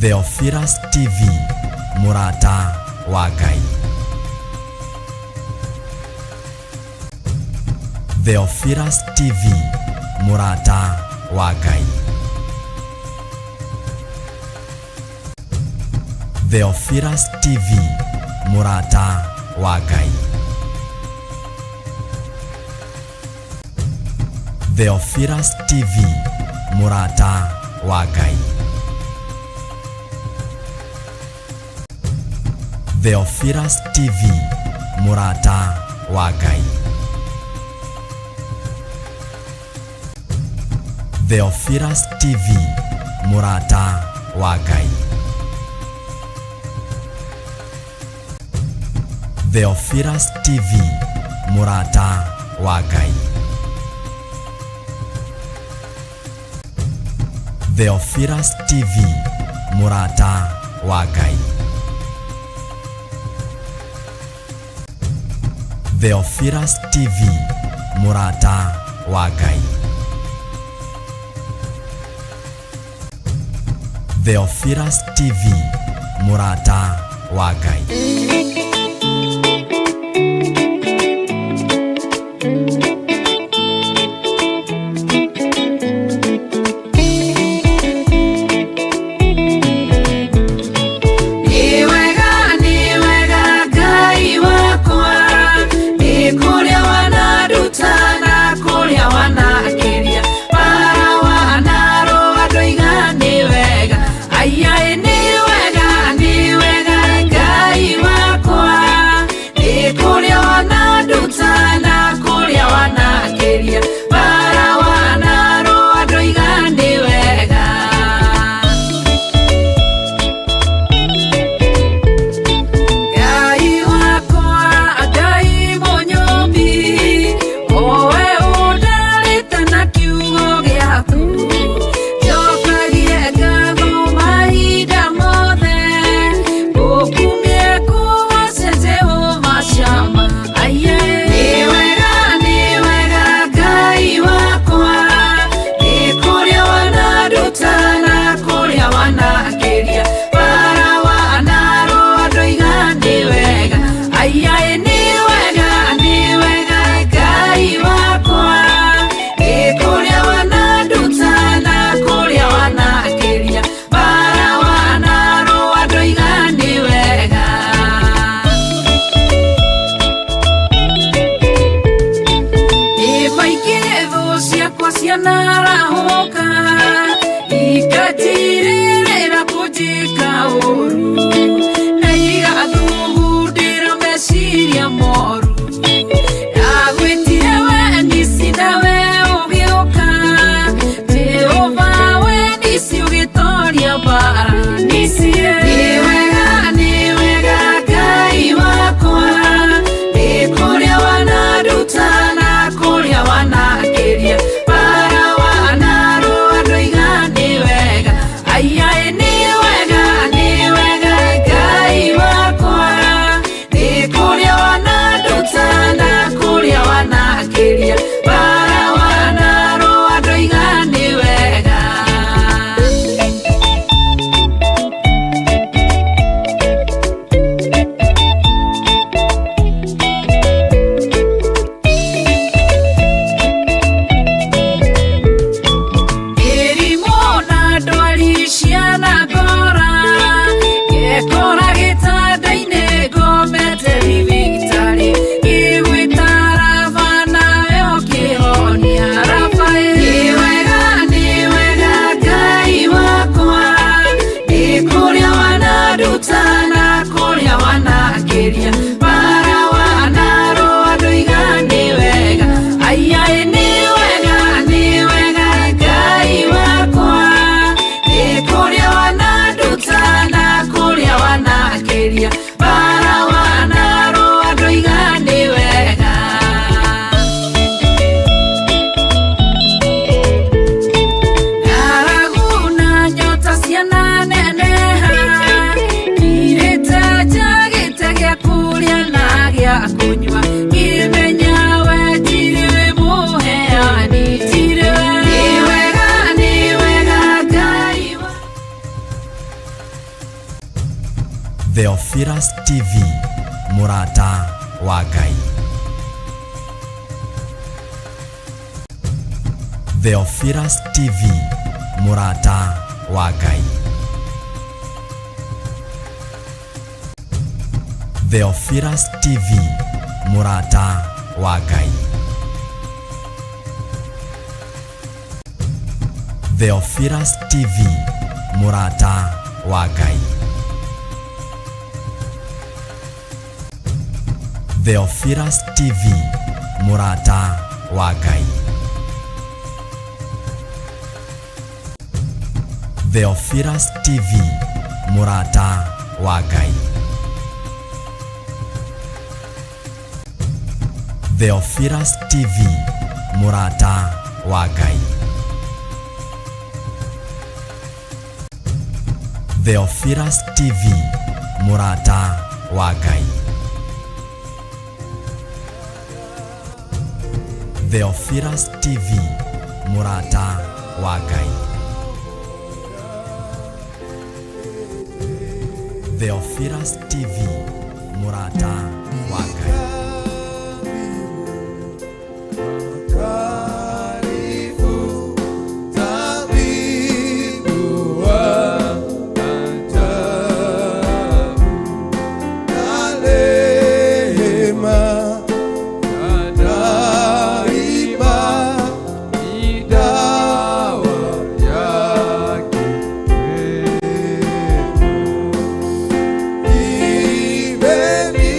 Theophilus TV, mũrata wa Ngai. Theophilus TV, mũrata wa Ngai. Theophilus TV, mũrata wa Ngai. Theophilus TV, mũrata wa Ngai. Theophilus TV, mũrata wa Ngai. Theophilus TV, mũrata wa Ngai. Theophilus TV, mũrata wa Ngai. Theophilus TV, mũrata wa Ngai. Theophilus TV, mũrata wa Ngai. Theophilus TV, mũrata wa Ngai. Nĩ wega, nĩ wega Ngai wakwa, nĩ kũrĩa wananduta na kũrĩa wanakĩria, bara wanarũa ndoiga nĩ wega, aiyaĩ nĩ wega, nĩ wega Ngai wakwa. Theophilus TV, mũrata wa Ngai. Theophilus TV, mũrata wa Ngai. Theophilus TV, mũrata wa Ngai. Theophilus TV, mũrata wa Ngai. Theophilus TV, mũrata wa Ngai. Theophilus TV, mũrata wa Ngai. Theophilus TV, mũrata wa Ngai. Theophilus TV, mũrata wa Ngai. Theophilus TV, mũrata wa Ngai. Theophilus TV, mũrata wa Ngai. Karibu tabibu wa ajabu na rehema daima ni dawa yake kwetu. Imbeni.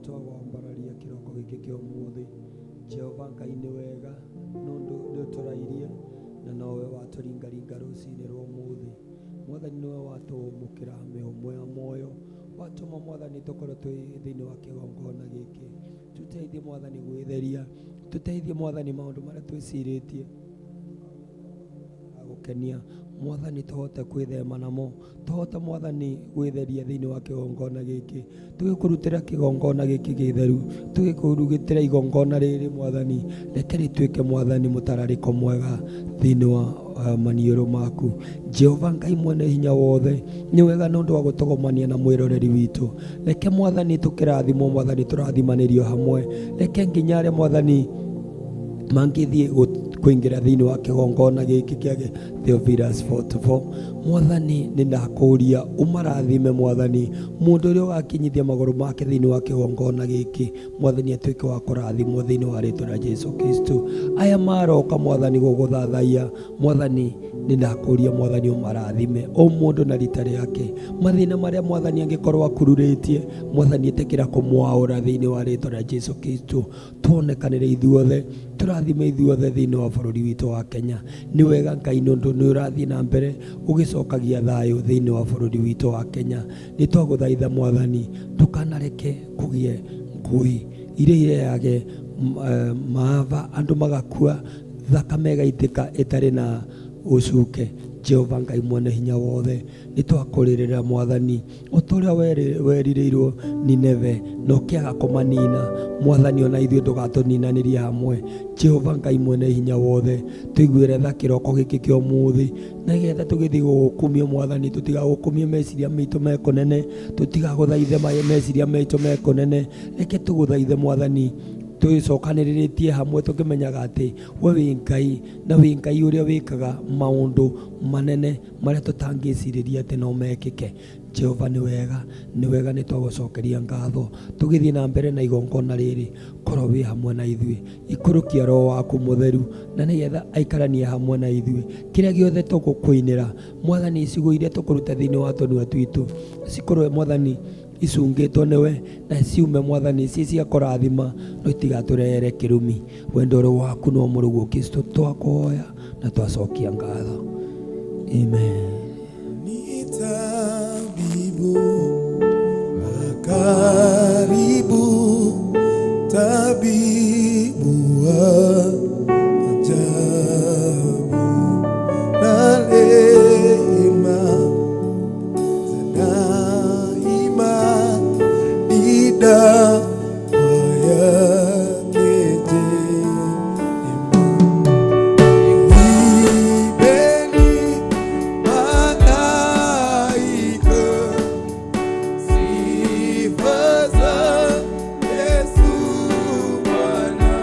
Twagwambararia kĩroko gĩkĩ kĩa ũmũthĩ. Jehova Ngai nĩ wega nũndũ nĩ ũtũrairie na nowe watũringaringa rũcinĩ rwa ũmũthĩ. Mwathani nĩwe watũmũkĩra mĩhũmũ ya muoyo, watũma Mwathani tũkorwo twĩ thĩinĩ wa kĩgongona gĩkĩ. Tũteithie Mwathani gwĩtheria, tũteithie Mwathani maũndũ marĩa twĩcirĩtie gũkenia Mwathani, tũhote kwĩthema namo, tũhote Mwathani gwĩtheria thĩinĩ wa kĩgongona gĩkĩ, tũgĩkũrutĩra kĩgongona gĩkĩ gĩtheru, tũgĩkũrugĩtĩra igongona rĩrĩ Mwathani, reke rĩtuĩke Mwathani mũtararĩko mwega thĩinĩ wa maniũrũ maku. Jehova Ngai mwene hinya wothe, nĩ wega nĩ ũndũ wa gũtũgomania na mwĩroreri witũ. Reke Mwathani tũkĩrathimwo, Mwathani tũrathimanĩrio hamwe, reke nginya arĩa Mwathani mangĩthiĩ kũingĩra thĩinĩ wa kĩgongona gĩkĩ kĩa Theophilus 44. Mwathani nĩ ndakũria ũmarathime Mwathani, mũndũ ũrĩa ũgakinyithia magũrũ make thĩinĩ wa kĩgongona gĩkĩ, Mwathani atuĩke wa kũrathimwo thĩinĩ wa rĩtwa rĩa Jesu Kristo. Aya maroka Mwathani gũgũthathaiya, Mwathani nĩ ndakũria Mwathani ũmarathime o mũndũ na rita rĩake. Mathĩna marĩa Mwathani angĩkorwo akururĩtie, Mwathani ĩtĩkĩra kũmwaũra thĩinĩ wa rĩtwa rĩa Jesu Kristo. Tuonekanĩre ithuothe, tũrathime ithuothe thĩinĩ wa bũrũri witũ wa Kenya. Nĩ wega Ngai nĩ ũndũ nĩ ũrathiĩ na mbere ũgĩcokagia thayũ thĩinĩ wa bũrũri witũ wa Kenya. Nĩ twagũthaitha Mwathani, ndũkanareke kũgĩe ngũĩ iria irehage maafa, andũ magakua, thakame ĩgaitĩka ĩtarĩ na ũcuke. Jehova Ngai mwene hinya wothe, nĩ twakũrĩrĩra Mwathani, o ta ũrĩa werirĩirwo Nineve na ũkĩaga kũmanina, Mwathani ona ithuĩ ndũgatũninanĩrie hamwe. Jehova Ngai mwene hinya wothe, tũiguĩre tha kĩroko gĩkĩ kĩa ũmũthĩ, nĩgetha tũgĩthiĩ gũgũkumia Mwathani, tũtigagũkumie meciria maitũ me kũnene, tũtigagũthaithe meciria maitũ me kũnene, reke tũgũthaithe Mwathani twĩcokanĩrĩrĩtie hamwe tũkĩmenyaga atĩ we wĩ Ngai na wĩ Ngai ũrĩa wĩkaga maũndũ manene marĩa tũtangĩcirĩria atĩ no mekĩke. Jehova nĩ wega, nĩ wega, nĩ twagũcokeria ngatho. Tũgĩthiĩ na mbere na igongona rĩrĩ, korwo wĩ hamwe na ithuĩ, ikũrũkia roho waku mũtheru na nĩgetha aikaranie hamwe na ithuĩ. Kĩrĩa gĩothe tũgũkũinĩra Mwathani, icigo iria tũkũruta thĩinĩ wa tũnua twitũ cikorwo Mwathani icungĩtwo nĩwe na ciume Mwathani ci cia kũrathima, no itigatũrehere kĩrumi. Wendo ũrĩ waku no mũrũguo Kristo twakũhoya na twacokia ngatho. Amen. Ni tabibu wa karibu, tabibu wa ajabu, na rehema za daima ni dawa yake njema. Imbeni malaika, sifa za Yesu Bwana.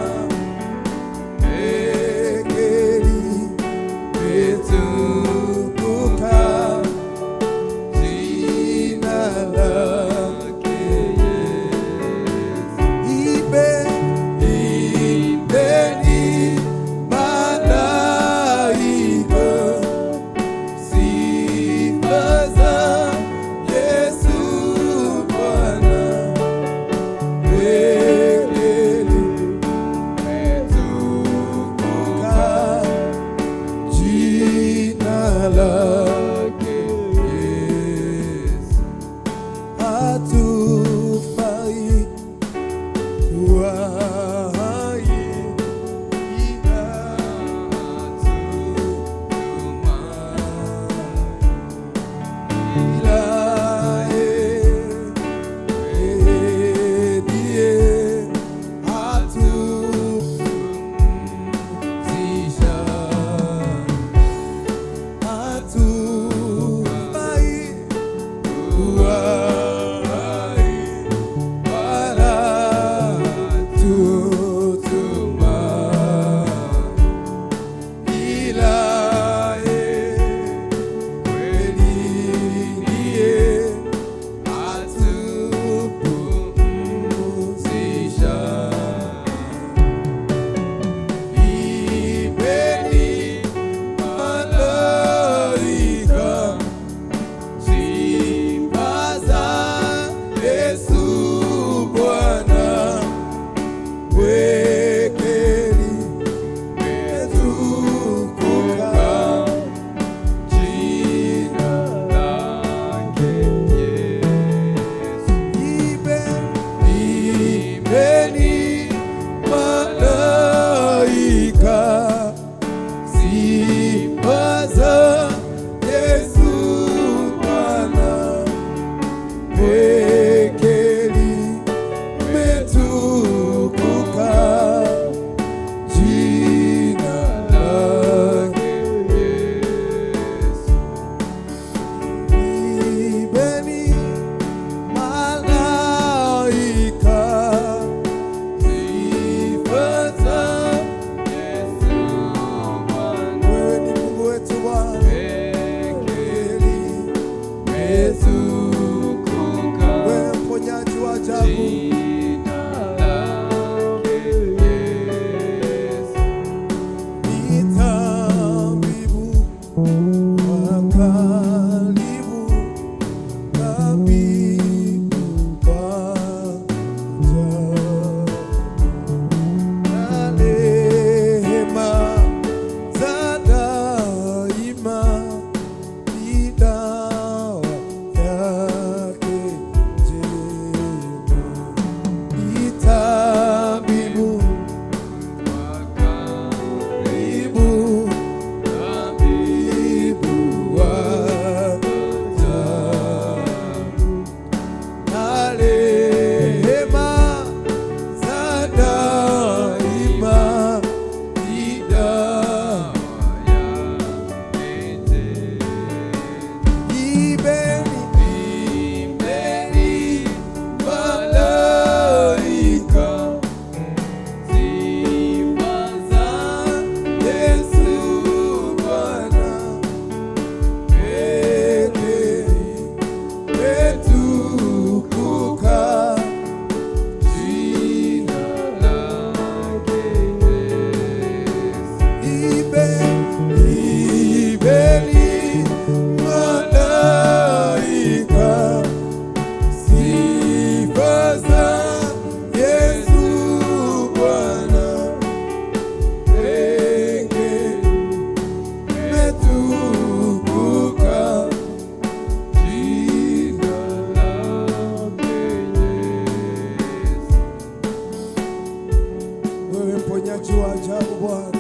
Wewe mponyaji wa ajabu Bwana,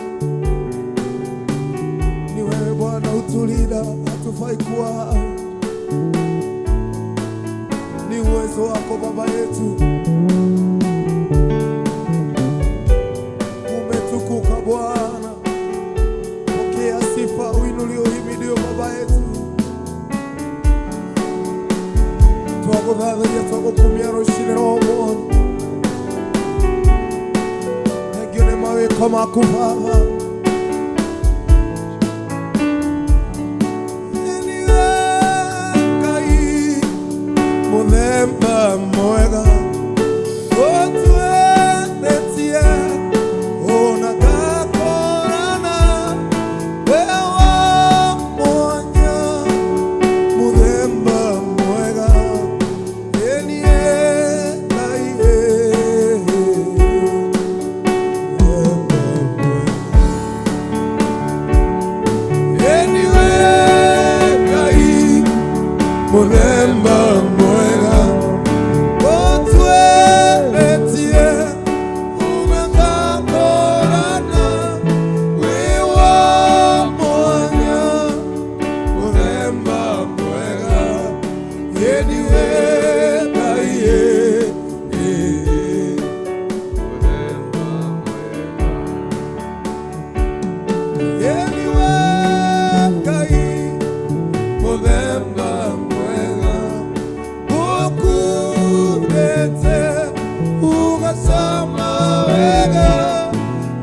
ni wewe Bwana utulinda, hatufai kuwa hai. Ni uwezo wako Baba yetu, umetukuka Bwana. Pokea sifa, uinuliwe, uhimidiwe Baba yetu. Twaguthatharia, twagukumia rucinĩ rwa ũmũthĩ. Thengio nĩ mawĩko maku Baba. Nĩwe Ngai mũthemba mwega ũtwendetie ona ngakorana we wa mwanya mũthemba mwega ĩniĩ Ngai mũthemba mwega ĩniĩ Ngai mũthemba mwega ũtwendetie ũgakorana wĩ wa mwanya mũthemba mwega ĩniĩ Ngai mũthemba mwega ĩniĩ Ngai mũthemba mwega ũkundĩte ũgacama wega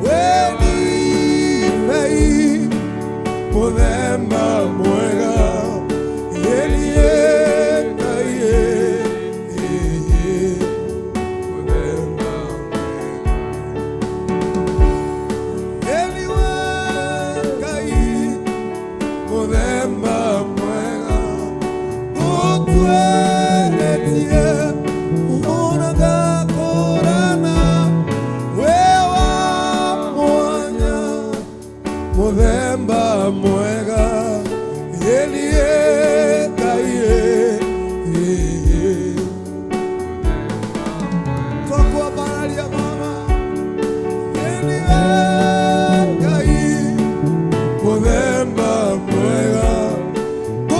wĩ mũthemba mwega ĩniĩ Ngai mũthemba mwega ĩniĩ Ngai mũthemba mwega ũtwendetie ũnagakorana wĩ wa mwanya mũthemba mwega ĩniĩ Ngai twakwambararia Baba ĩniĩ Ngai mũthemba mwega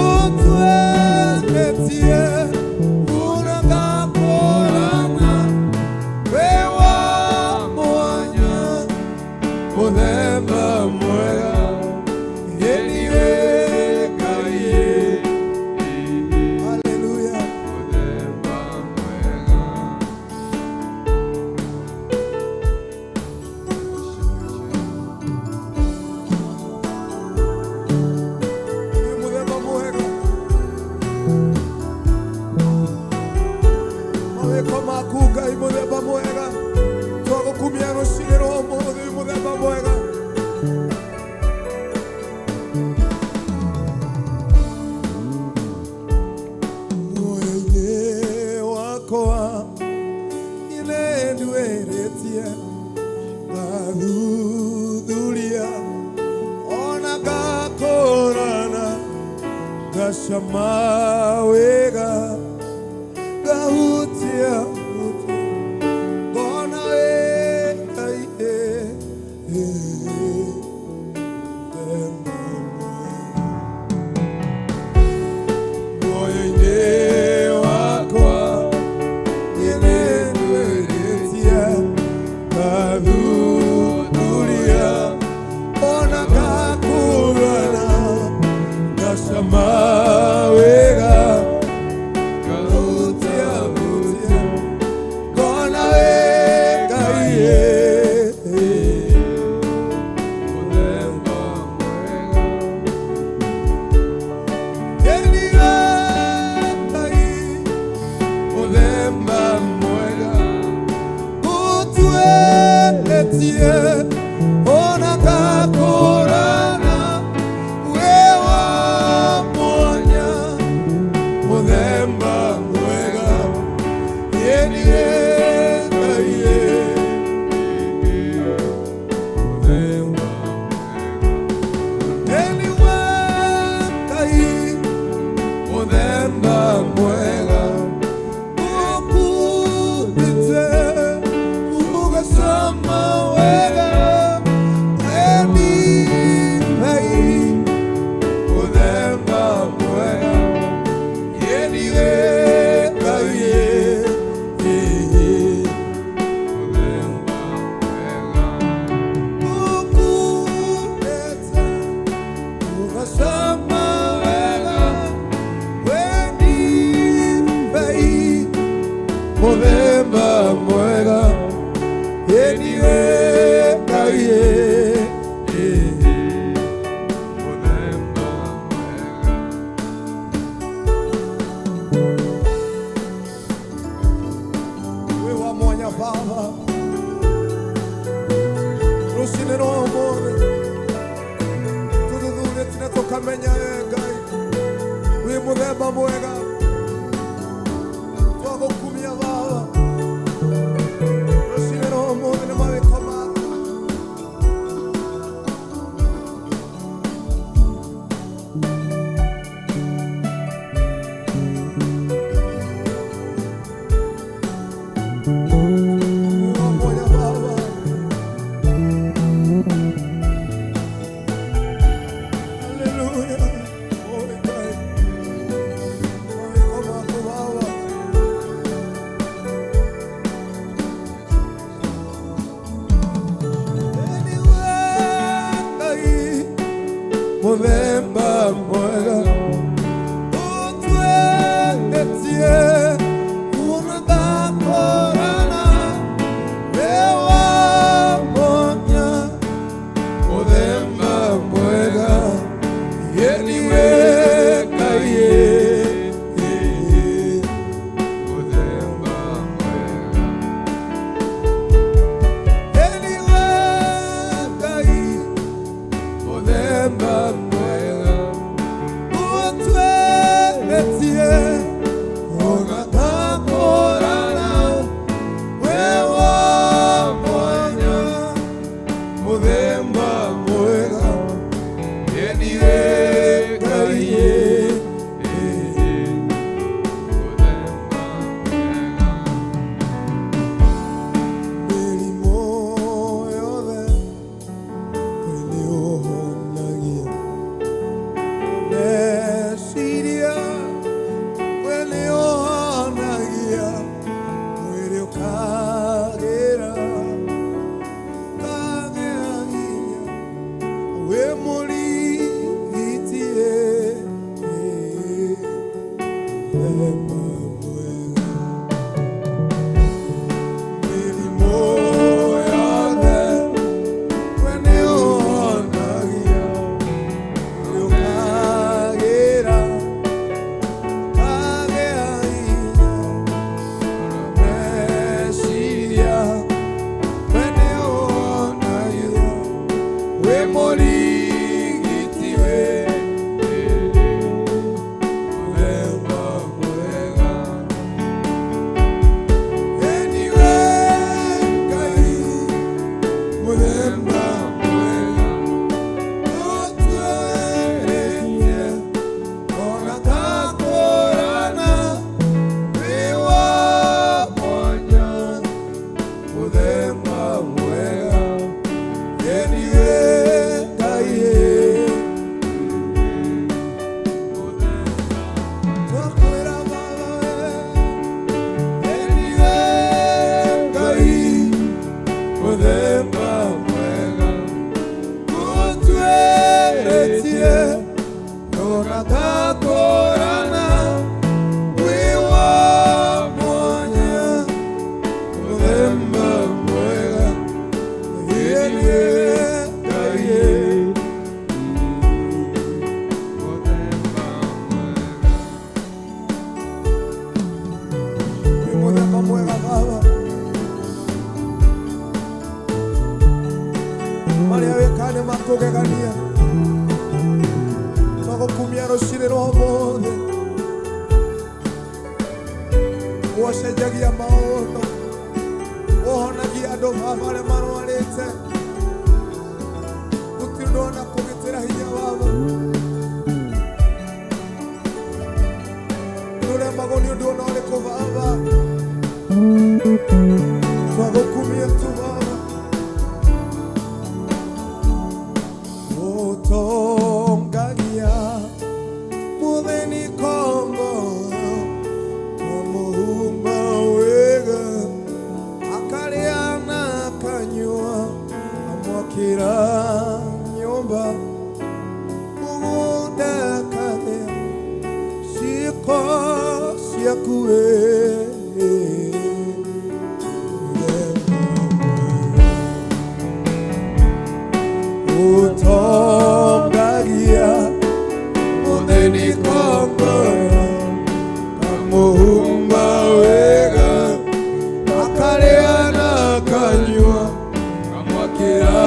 ũtwendetie ũnagakorana wĩ wa mwanya mũthemba mwega ĩniĩ Ngai. Haleluya. Mũthemba mwega. Nĩ mũthemba mwega mawĩko maku Ngai mũthemba mwega twagũkumia rũcinĩ rwa ũmũthĩ mũthemba mwega. Muoyo-inĩ wakwa nĩnduĩrĩtie ngathuthuria ona ngakũrana ngacama wega ngahutia hutia ngona wĩ Ngai mũthemba mwega. Muoyo-inĩ wakwa nĩnduĩrĩtie ngathuthuria ona ngakũrana ngacama wega ngahutia hutia ngona wĩ Ngai Mũthemba mwega. ĩniĩ Ngai mũthemba mwega ũtwendetie Rũcinĩ rwa ũmũthĩ tũthuthurĩtie na tũkamenya we Ngai wĩ mũthemba mwega. Twagũkumia Baba rũcinĩ rwa ũmũthĩ nĩ mawĩko maku. Wĩ wa mwanya Baba. Hallelujah. Oh, Ngai. Mawĩko maku Baba. Anyway, mũthemba mwega ũtwendetie ũnathakorana wĩ wa mwanya mũthemba mwega yeniwe Ngai. Mũthemba mwega. Yeniwe Ngai mũthemba mwega ũtwendetie ũgatakorana wĩ wa mwanya mũthemba mwega yeniwe Ngai. Mũthemba mwega. Mĩrimũ yothe we nĩũhonagia, meciria we nĩũhonagia, mwĩrĩ ũkagĩra ũkagĩa hinya, wĩ mũrigiti mũthemba mwega. Mĩrimũ yothe we nĩũhonagia, ũkagĩra ũkagĩa hinya, meciria we nĩũhonagia, wĩ mũrigiti we mũthemba mwega. Anyway, Ngai mũthemba mwega ũtweretie ona takũrana wĩ wa mwanya mũthemba mwega. Anyway, Ngai twakwĩra Baba we. Anyway, Ngai mũthemba mwega ũtweretie ona takũrana wĩ wa mwanya mũthemba mwega. Anyway, Ngai. Mũthemba mwega. Wĩ mũthemba mwega Baba, marĩa wĩkaga nĩ makũgegania. Twagũkumia rũcinĩ rwa ũmũthĩ, wacenjagia maũndũ, ũhonagia andũ Baba arĩa marwarĩte, gũtirĩ ũndũ ona kũgitĩra hinya Baba, ndũremagwo nĩ ũndũ ona ũrĩkũ Baba. Twagũkumia tu Baba. Ũtongagia mũthĩni kombo kũmũhumba wega, akarĩa na akanyua, amwakĩra nyũmba, mũgũnda akagĩa ciĩko ciaku we mũthemba mwega. Ũtongagia mũthĩni kombo kamuhumba wega, akarĩa na akanyua, kamwakĩra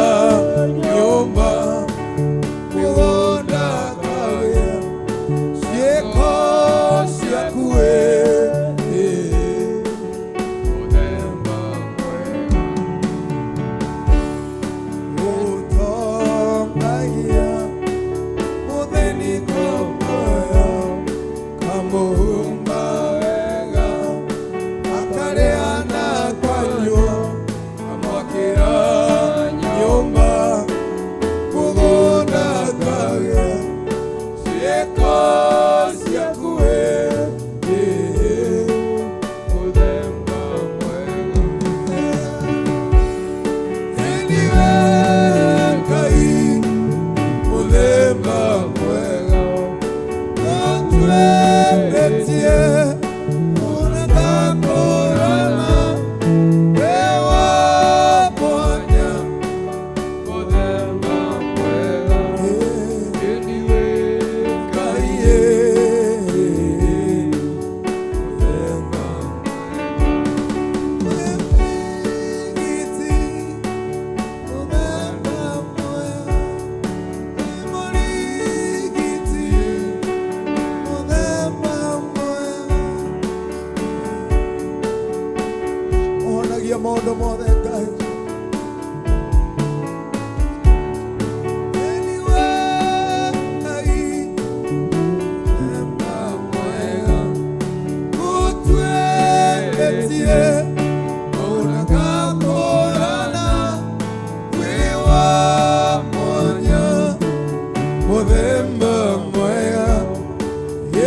Mũthemba mwega,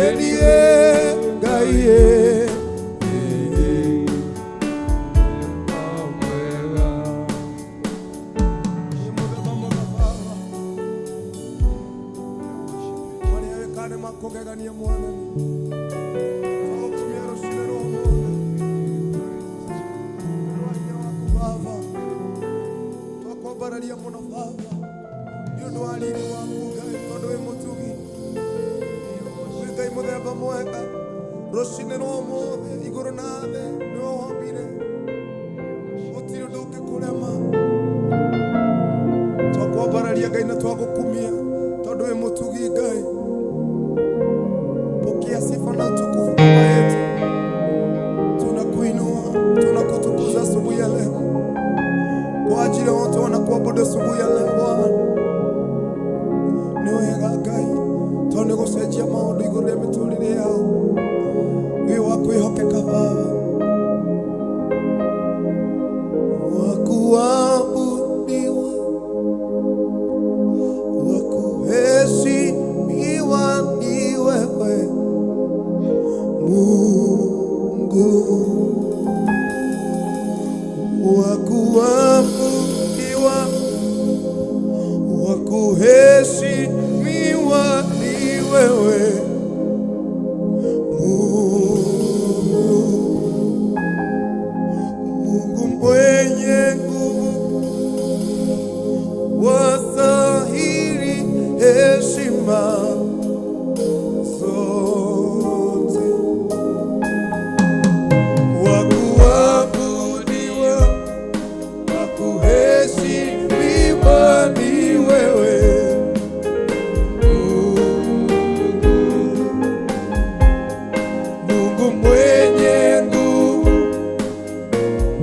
ĩniĩ Ngai ĩ. Nĩ mũthemba mwega Baba, marĩa wĩkaga nĩ makũgegania Mwathani. Twagũkumia rũcinĩ rwa ũmũthĩ. Nĩ ũndũ wa hinya waku Baba, twakwambararia mũno Baba, nĩ ũndũ wa riri waku Ngai, tondũ wĩ mũtugi, wĩ Ngai mũthemba mwega. Rũcinĩ rwa ũmũthĩ, igũrũ na thĩ nĩwe wombire, gũtirĩ ũndũ ũngĩkũrema. Twakwambararia Ngai na twagũkumia tondũ wĩ mũtugi Ngai. Pokea sifa na utukufu Baba yetu, tunakuinua, tunakutukuza asubuhi ya leo kwa ajili ya wote wanakuabudu asubuhi ya leo Bwana. Nĩ wega Ngai, tondũ nĩ gũcenjia maũndũ igũrũ rĩa mĩtũrĩre yao. Wĩ wa kwĩhokeka Baba, wa kuabudiwa, wa kuheshimiwa ni wewe Mungu, wa kuabudiwa, wa kuheshimiwa ni wewe Mungu, Mungu mwenye nguvu, wastahili heshima zote, wa kuabudiwa, wa kuheshimiwa ni wewe Mungu, Mungu mwenye nguvu,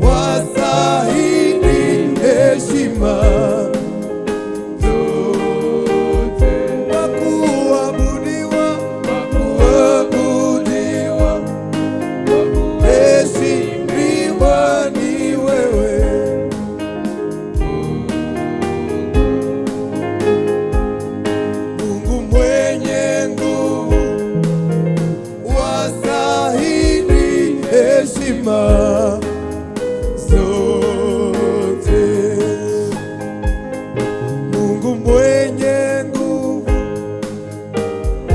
wastahili heshima zote, wa kuabudiwa, wa kuabudiwa, heshimiwa ni wewe. Mungu mwenye nguvu, wastahili heshima zote. Mungu mwenye nguvu,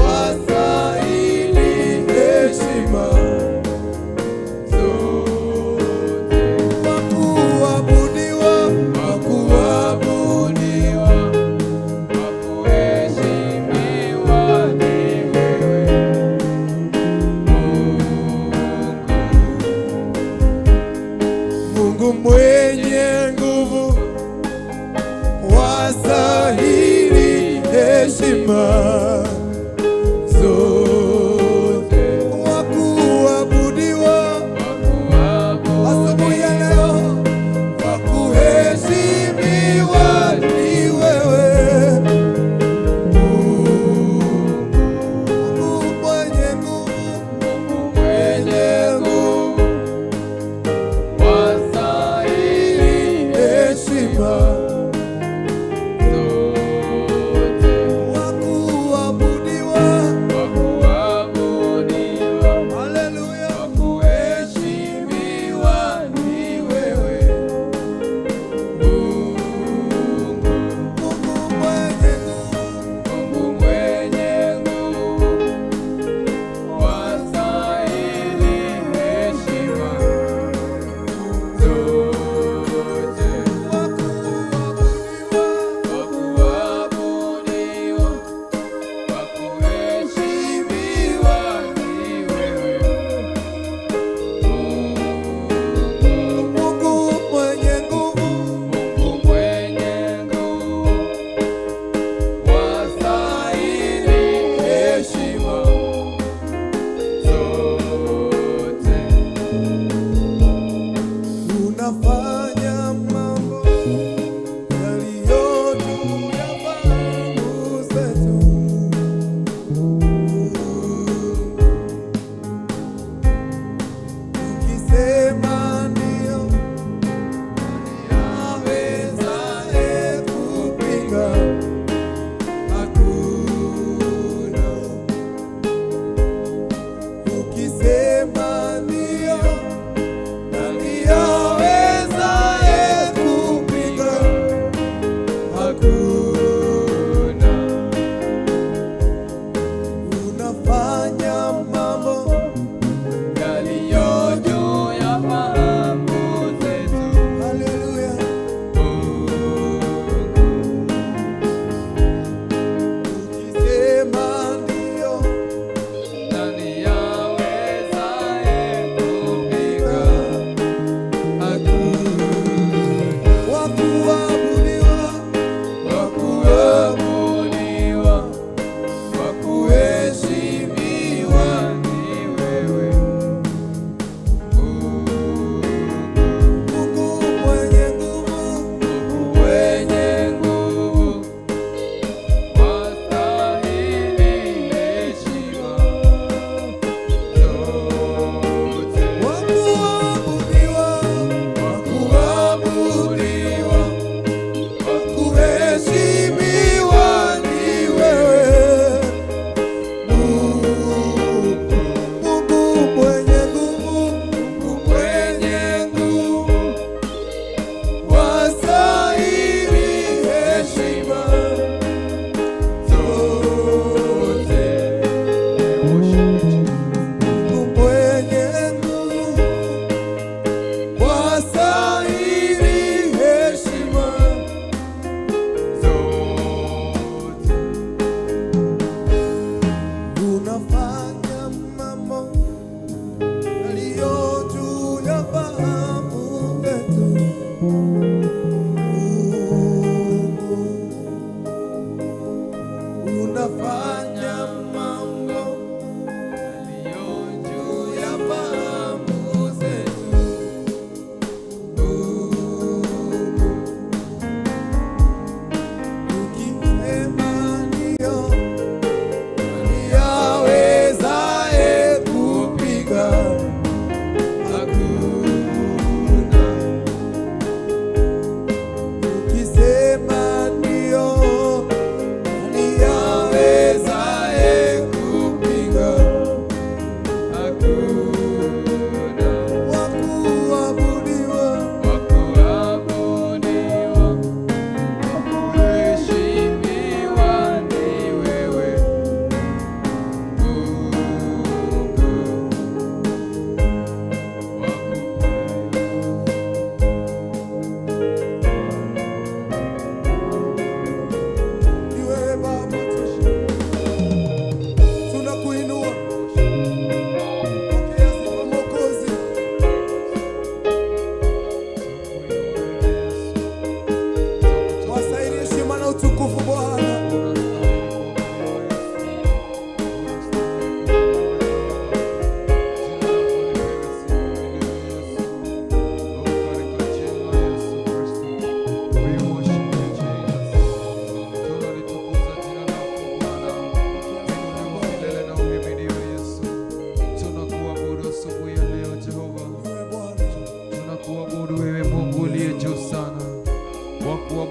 wastahili heshima zote. Wa kuabudiwa, wa kuabudiwa, Wa kuheshimiwa ni wewe Mungu. Mungu mwenye nguvu, wastahili heshima zote. Wa kuabudiwa asubuhi ya leo, wa kuheshimiwa ni wewe Mungu mwenye nguvu, Mwenye nguvu, wastahili heshima zote. wa kuabudiwa.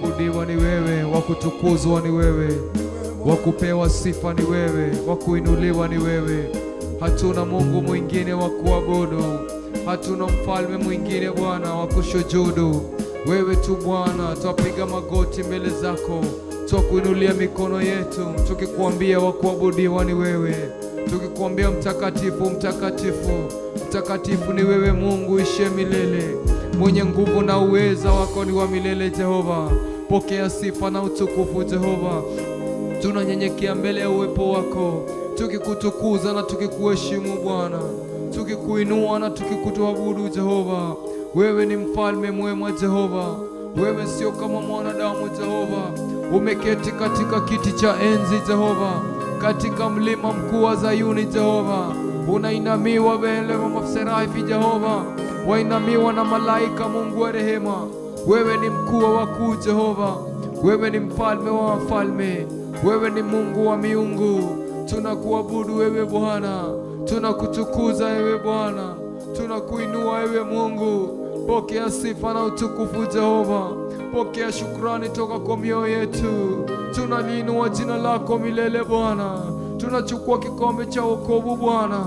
kuabudiwa ni wewe, wa kutukuzwa ni wewe, wa kupewa sifa ni wewe, wa kuinuliwa ni wewe. Hatuna Mungu mwingine wa kuabudu, hatuna mfalme mwingine, Bwana, wa kushujudu. Wewe tu, Bwana, twapiga magoti mbele zako, twakuinulia mikono yetu tukikuambia wa kuabudiwa ni wewe, tukikuambia mtakatifu, mtakatifu, mtakatifu ni wewe, Mungu uishiye milele, mwenye nguvu na uweza wako ni wa milele. Jehova, pokea sifa na utukufu. Jehova, tunanyenyekea mbele ya uwepo wako tukikutukuza na tukikuheshimu, Bwana, tukikuinua na tukikuabudu. Jehova, wewe ni mfalme mwema. Jehova, wewe sio kama mwanadamu. Jehova, umeketi katika kiti cha enzi. Jehova, katika mlima mkuu wa Zayuni. Jehova, unainamiwa mbele wa maserafi. Jehova, wainamiwa na malaika. Mungu wa rehema, wewe ni mkuu wa wakuu. Jehova, wewe ni mfalme wa wafalme, wewe ni Mungu wa miungu. Tunakuabudu wewe, Bwana, tunakutukuza wewe, Bwana, tunakuinua wewe, Mungu. Pokea sifa na utukufu, Jehova, pokea shukrani toka kwa mioyo yetu. Tunaliinua jina lako milele, Bwana. Tunachukua kikombe cha wokovu, Bwana,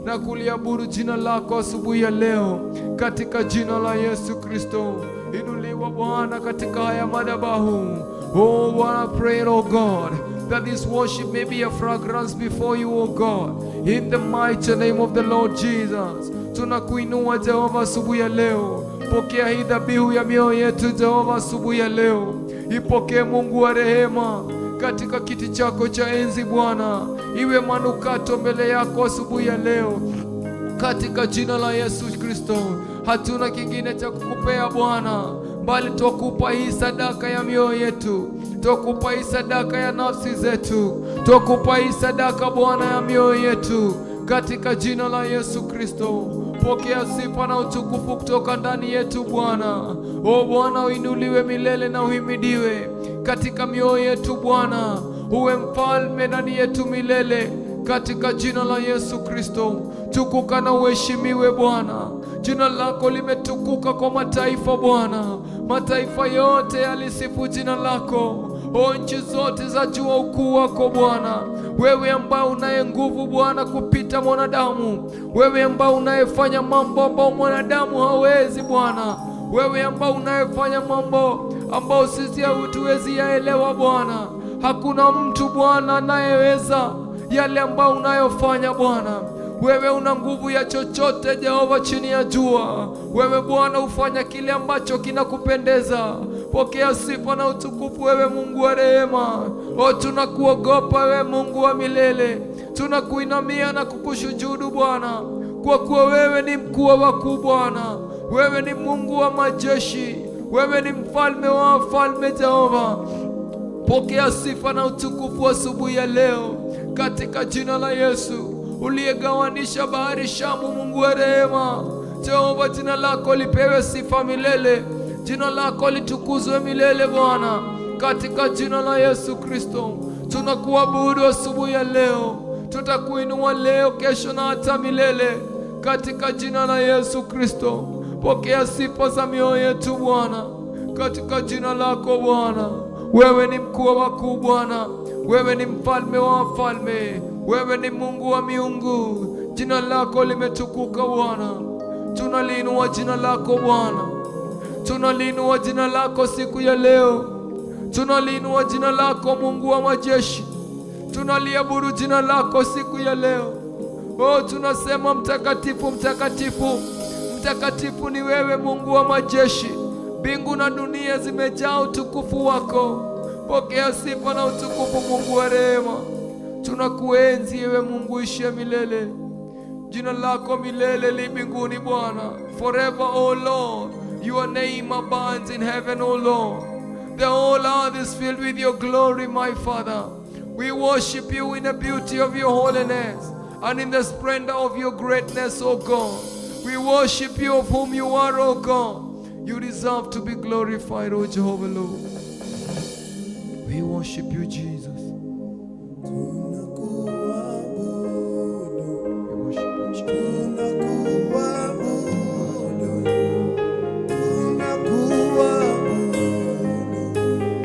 na kuliabudu jina lako asubuhi ya leo katika jina la Yesu Kristo. Inuliwa, Bwana, katika haya madhabahu. Oh, Bwana, pray, oh God, that this worship may be a fragrance before you, oh God, in the mighty name of the Lord Jesus. Tunakuinua, Jehova, asubuhi ya leo. Pokea hii dhabihu ya mioyo yetu, Jehova, asubuhi ya leo. Ipokee, Mungu wa rehema, katika kiti chako cha enzi, Bwana, iwe manukato mbele yako asubuhi ya leo katika jina la Yesu Kristo. Hatuna kingine cha kukupea, Bwana, bali twakupa hii sadaka ya mioyo yetu, twakupa hii sadaka ya nafsi zetu, twakupa hii sadaka, Bwana, ya mioyo yetu katika jina la Yesu Kristo. Pokea sifa na utukufu kutoka ndani yetu, Bwana. O Bwana, uinuliwe milele na uhimidiwe katika mioyo yetu, Bwana, uwe mfalme ndani yetu milele katika jina la Yesu Kristo. Tukuka na uheshimiwe, Bwana. Jina lako limetukuka kwa mataifa, Bwana, mataifa yote yalisifu jina lako. O, nchi zote za jua ukuu wako, Bwana, wewe ambaye unaye nguvu, Bwana, kupita mwanadamu, wewe ambaye unayefanya mambo ambayo mwanadamu hawezi, Bwana, wewe ambaye unayefanya mambo ambayo sisi hatuwezi yaelewa, Bwana. Hakuna mtu, Bwana, anayeweza yale ambayo unayofanya, Bwana. Wewe una nguvu ya chochote, Jehova, chini ya jua. Wewe, Bwana, hufanya kile ambacho kinakupendeza. Pokea sifa na utukufu, wewe Mungu wa rehema. O, tunakuogopa wewe Mungu wa milele, tunakuinamia na kukushujudu, Bwana, kwa kuwa wewe ni mkuu wa wakuu, Bwana. Wewe ni Mungu wa majeshi, wewe ni mfalme wa wafalme, Jehova. Pokea sifa na utukufu asubuhi ya leo katika jina la Yesu, uliyegawanisha bahari Shamu, Mungu wa rehema. Jehova, jina lako lipewe sifa milele, jina lako litukuzwe milele, Bwana, katika jina la Yesu Kristo. Tunakuabudu asubuhi ya leo, tutakuinua leo, kesho na hata milele, katika jina la Yesu Kristo. Pokea sifa za mioyo yetu, Bwana, katika jina lako, Bwana. Wewe ni mkuu wa wakuu, Bwana, wewe ni mfalme wa wafalme, wewe ni Mungu wa miungu. Jina lako limetukuka, Bwana, tunaliinua jina lako, Bwana, tunaliinua jina lako siku ya leo, tunaliinua jina lako, Mungu wa majeshi, tunaliabudu jina lako siku ya leo. Oh, tunasema mtakatifu, mtakatifu, mtakatifu ni wewe, Mungu wa majeshi. Mbingu na dunia zimejaa utukufu wako. Pokea sifa na utukufu, Mungu wa rehema. Tunakuenzi ewe Mungu uishiye milele. Jina lako milele li mbinguni, Bwana. Forever, O Lord, your name abides in heaven, O Lord. The whole earth is filled with your glory, my Father. We worship you in the beauty of your holiness and in the splendor of your greatness, O God. We worship you of whom you are, O God. You deserve to be glorified, O Jehovah Lord. We worship you, Jesus. Tunakuabudu, We worship you, Jesus. Tunakuabudu, tunakuabudu.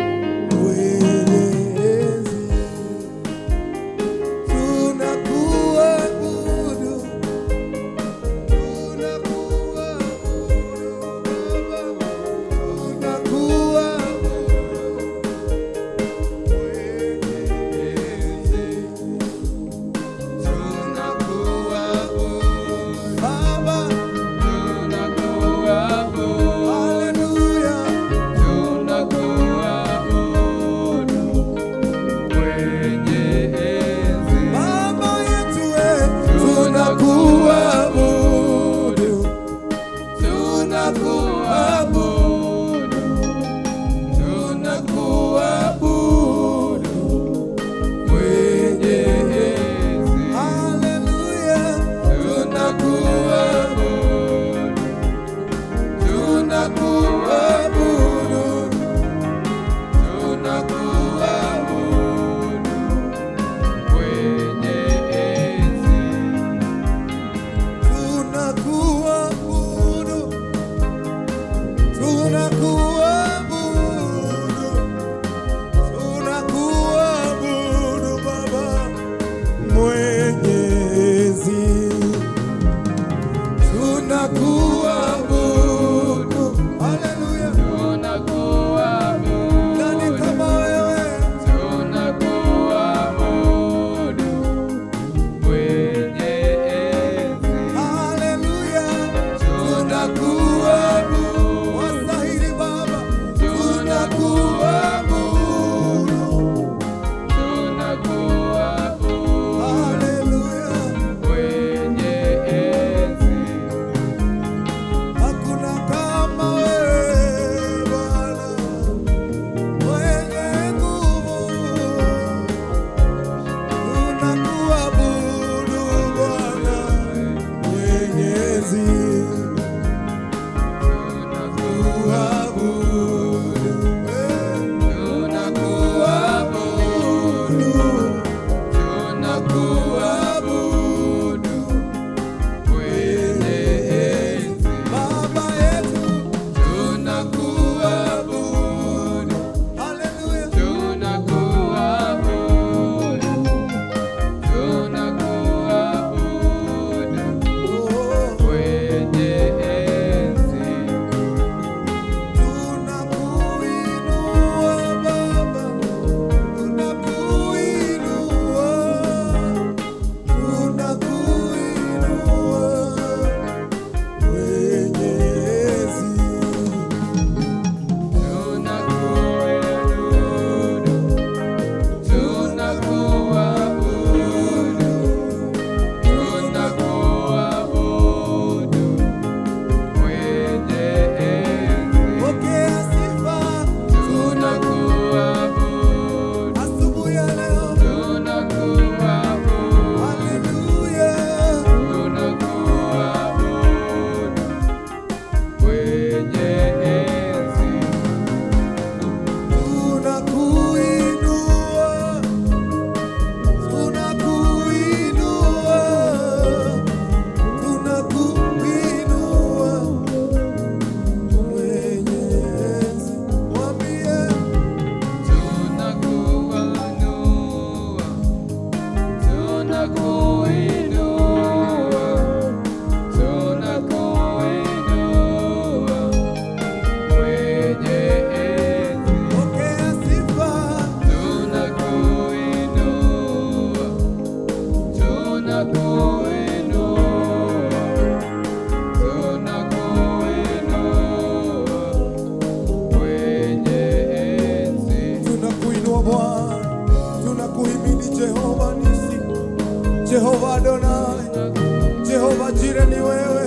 Jehova Adonai, Jehova Jireh ni wewe,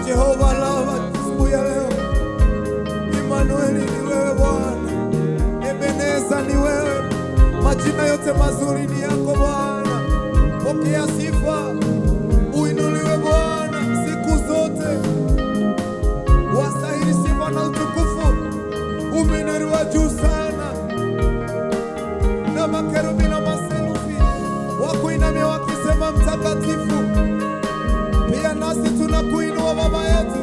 Jehova Lava asubuhi ya leo, Emmanuel ni wewe Bwana, Ebeneza ni wewe, majina yote mazuri ni yako Bwana. Pokea sifa, uinuliwe Bwana siku zote, wastahili sifa na utukufu, umeinuliwa juu sana na makerubi na maserufi wakuinamia wakisema mtakatifu. Pia nasi tunakuinua Baba yetu.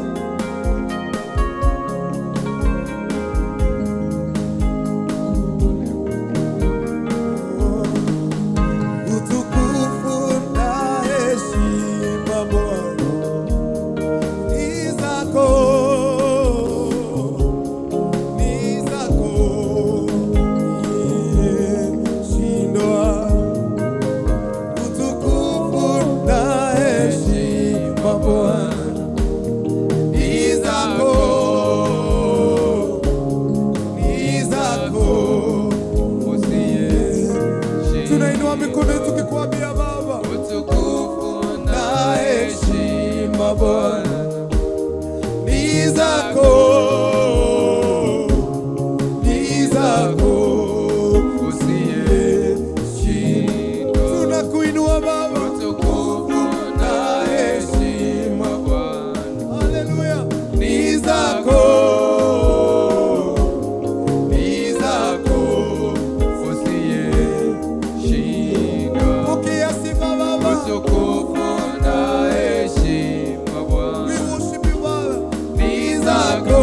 Utukufu na heshima Bwana ni zako, ni zako, shindwa. Utukufu na heshima Bwana ni zako, ni zako. Tunainua mikono yetu tukikuambia Baba, Utukufu na heshima Bwana ni zako, ni zako. usiyeshindwa. Tunakuinua Baba, Utukufu na heshima Bwana haleluya, ni zako, ni zako usiyeshindwa. Pokea sifa Baba, Utukufu na heshima we Bwana worship you Baba, ni zako.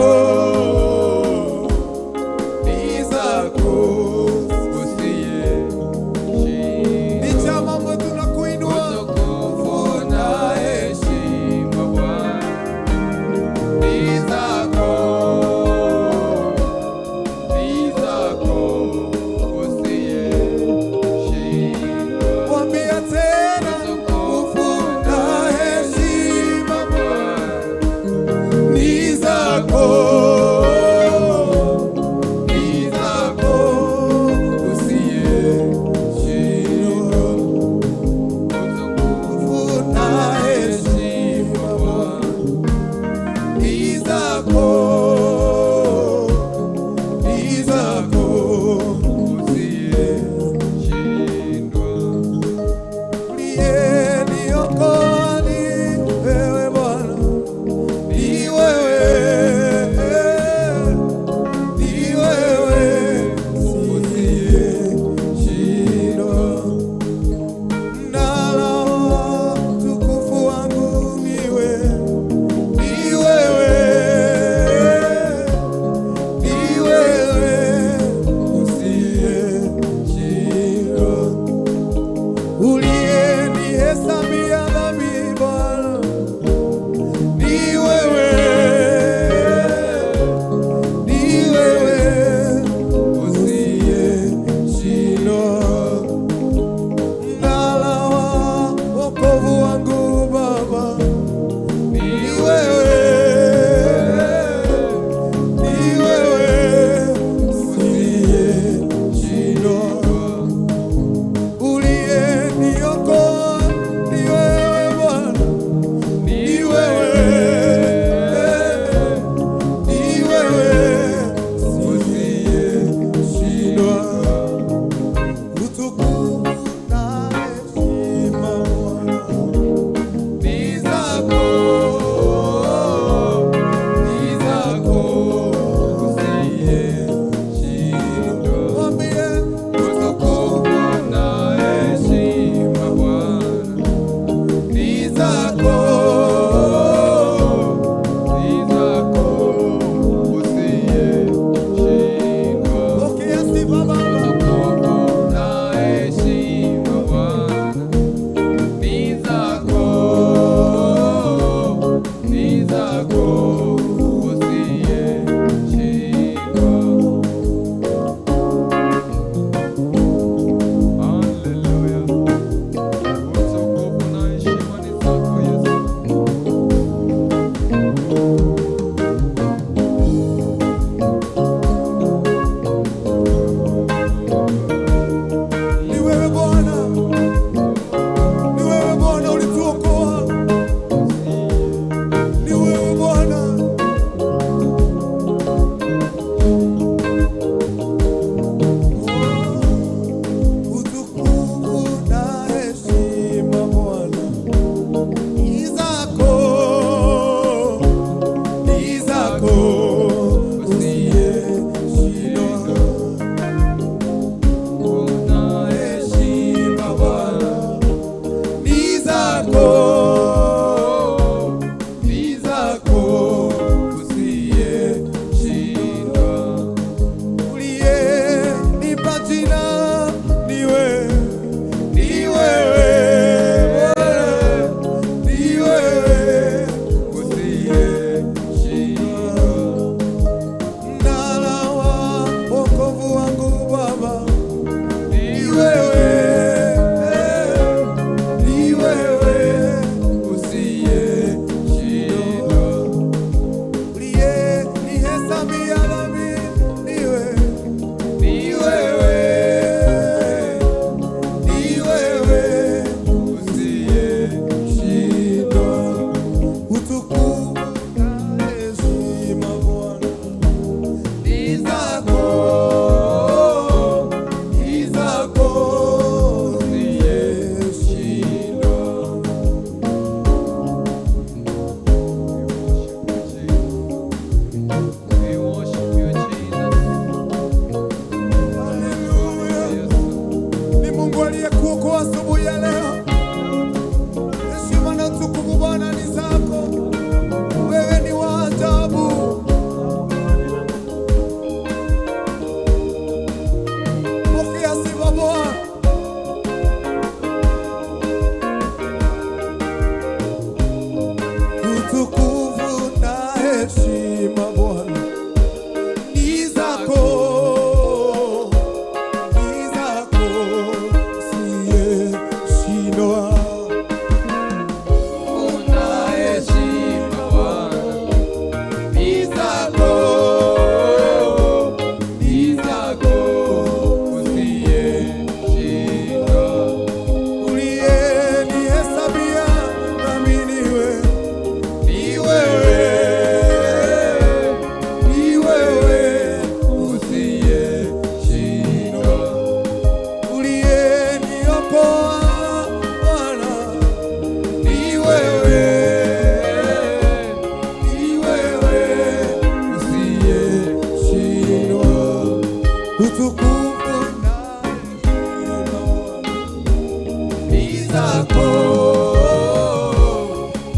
zako,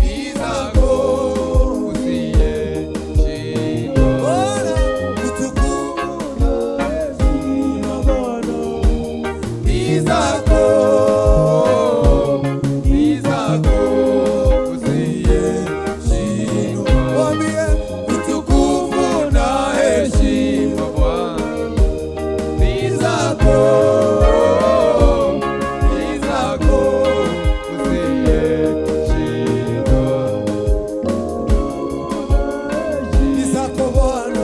ni zako usiyeshindwa. Bwana, utukufu na heshima Bwana Ni zako, ni zako usiyeshindwa. Mwambie Utukufu na heshima Bwana ni zako, ni zako usiyeshindwa. ni zako Bwana,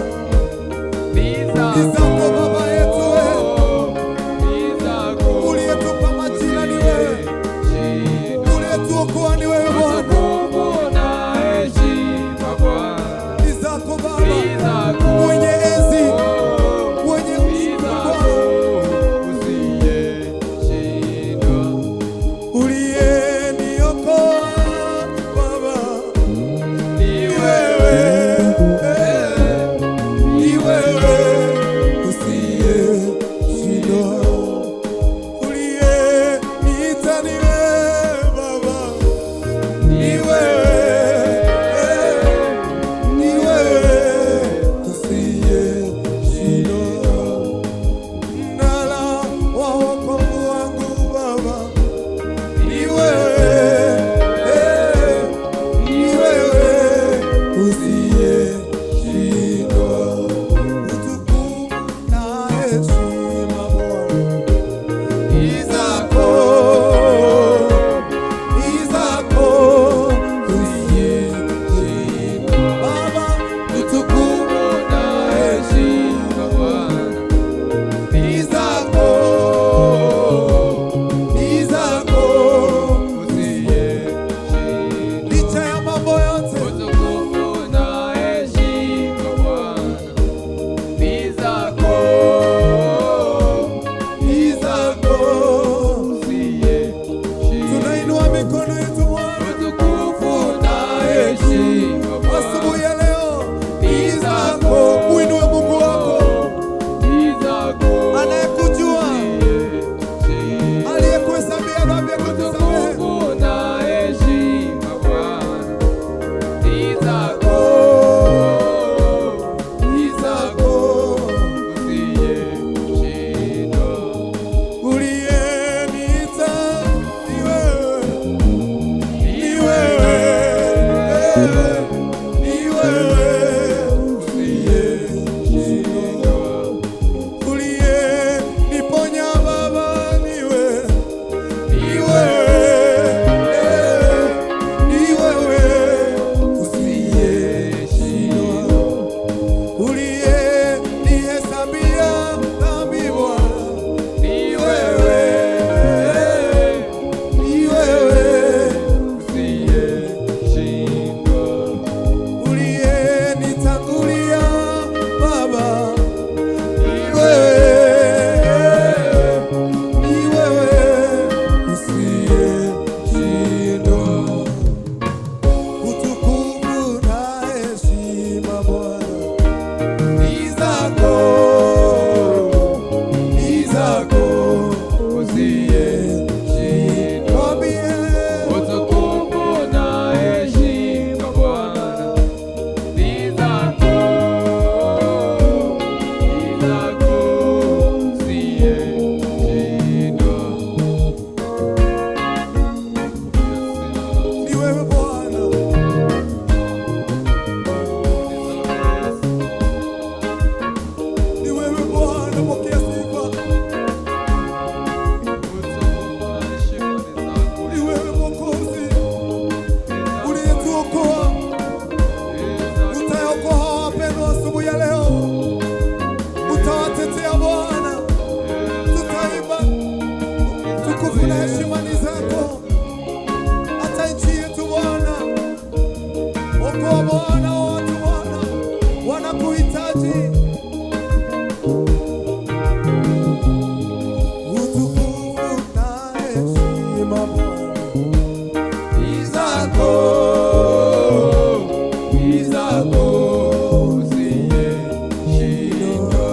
Ni ni zako Baba yetu wewe, ni zako uliyetupa majina ni wewe, usiyeshindwa. uliyetuokoa ni wewe Bwana, Utukufu na heshima Bwana ni zako Baba, ni zako, mwenye enzi, mwenye ni ushindi zako Bwana, usiyeshindwa. uliyeniokoa Baba Ni ni wewe, ni wewe usiyeshindwa, uliyeniita ni wewe Baba, ni wewe, ni wewe usiyeshindwa, mnara wa wokovu wangu Baba, ni wewe, ni wewe usiyeshindwa. Utukufu na heshima Bwana ni zako, ni zako usiyeshindwa. Baba, Utukufu na heshima Bwana ni zako, ni zako usiyeshindwa. licha ya mambo yote Utukufu na heshima Bwana ni zako, ni zako. usiyeshindwa. Tunainua mikono yetu Bwana Utukufu na heshima Bwana asubuhi ya leo, ni zako, uinue Mungu wako ni zako anayekujua, usiyeshindwa. aliyekuhesabia dhambi akakusamehe. Utukufu na heshima Bwana ni zako, ni zako usiyeshindwa. Uliyeniita ni wewe, ni wewe, ni wewe usiyeshindwa. Uliyeniponya Baba ni wewe, ni wewe, ni wewe usiyeshindwa. Uliyenihesabia dhambi Bwana Ni wewe, ni wewe usiyeshindwa. uliyenitangulia Baba, ni wewe, ni wewe usiyeshindwa. Utukufu na heshima Bwana ni zako, ni zako Usiyeshindwa. Mwambie Utukufu na heshima Bwana ni zako, ni zako usiyeshindwa. ni wewe Bwana, ni wewe Bwana, pokea sifa. Utukufu na heshima ni zako. Ni wewe Mwokozi uliyetuokoa, utaokoa wapendwa asubuhi ya leo, utawatetea Bwana, tutaimba tukufu na heshima ni zako, hata nchi yetu Bwana. Okoa Bwana watu Bwana wanakuhitaji. Utukufu na heshima Bwana Ni zako, ni zako usiyeshindwa.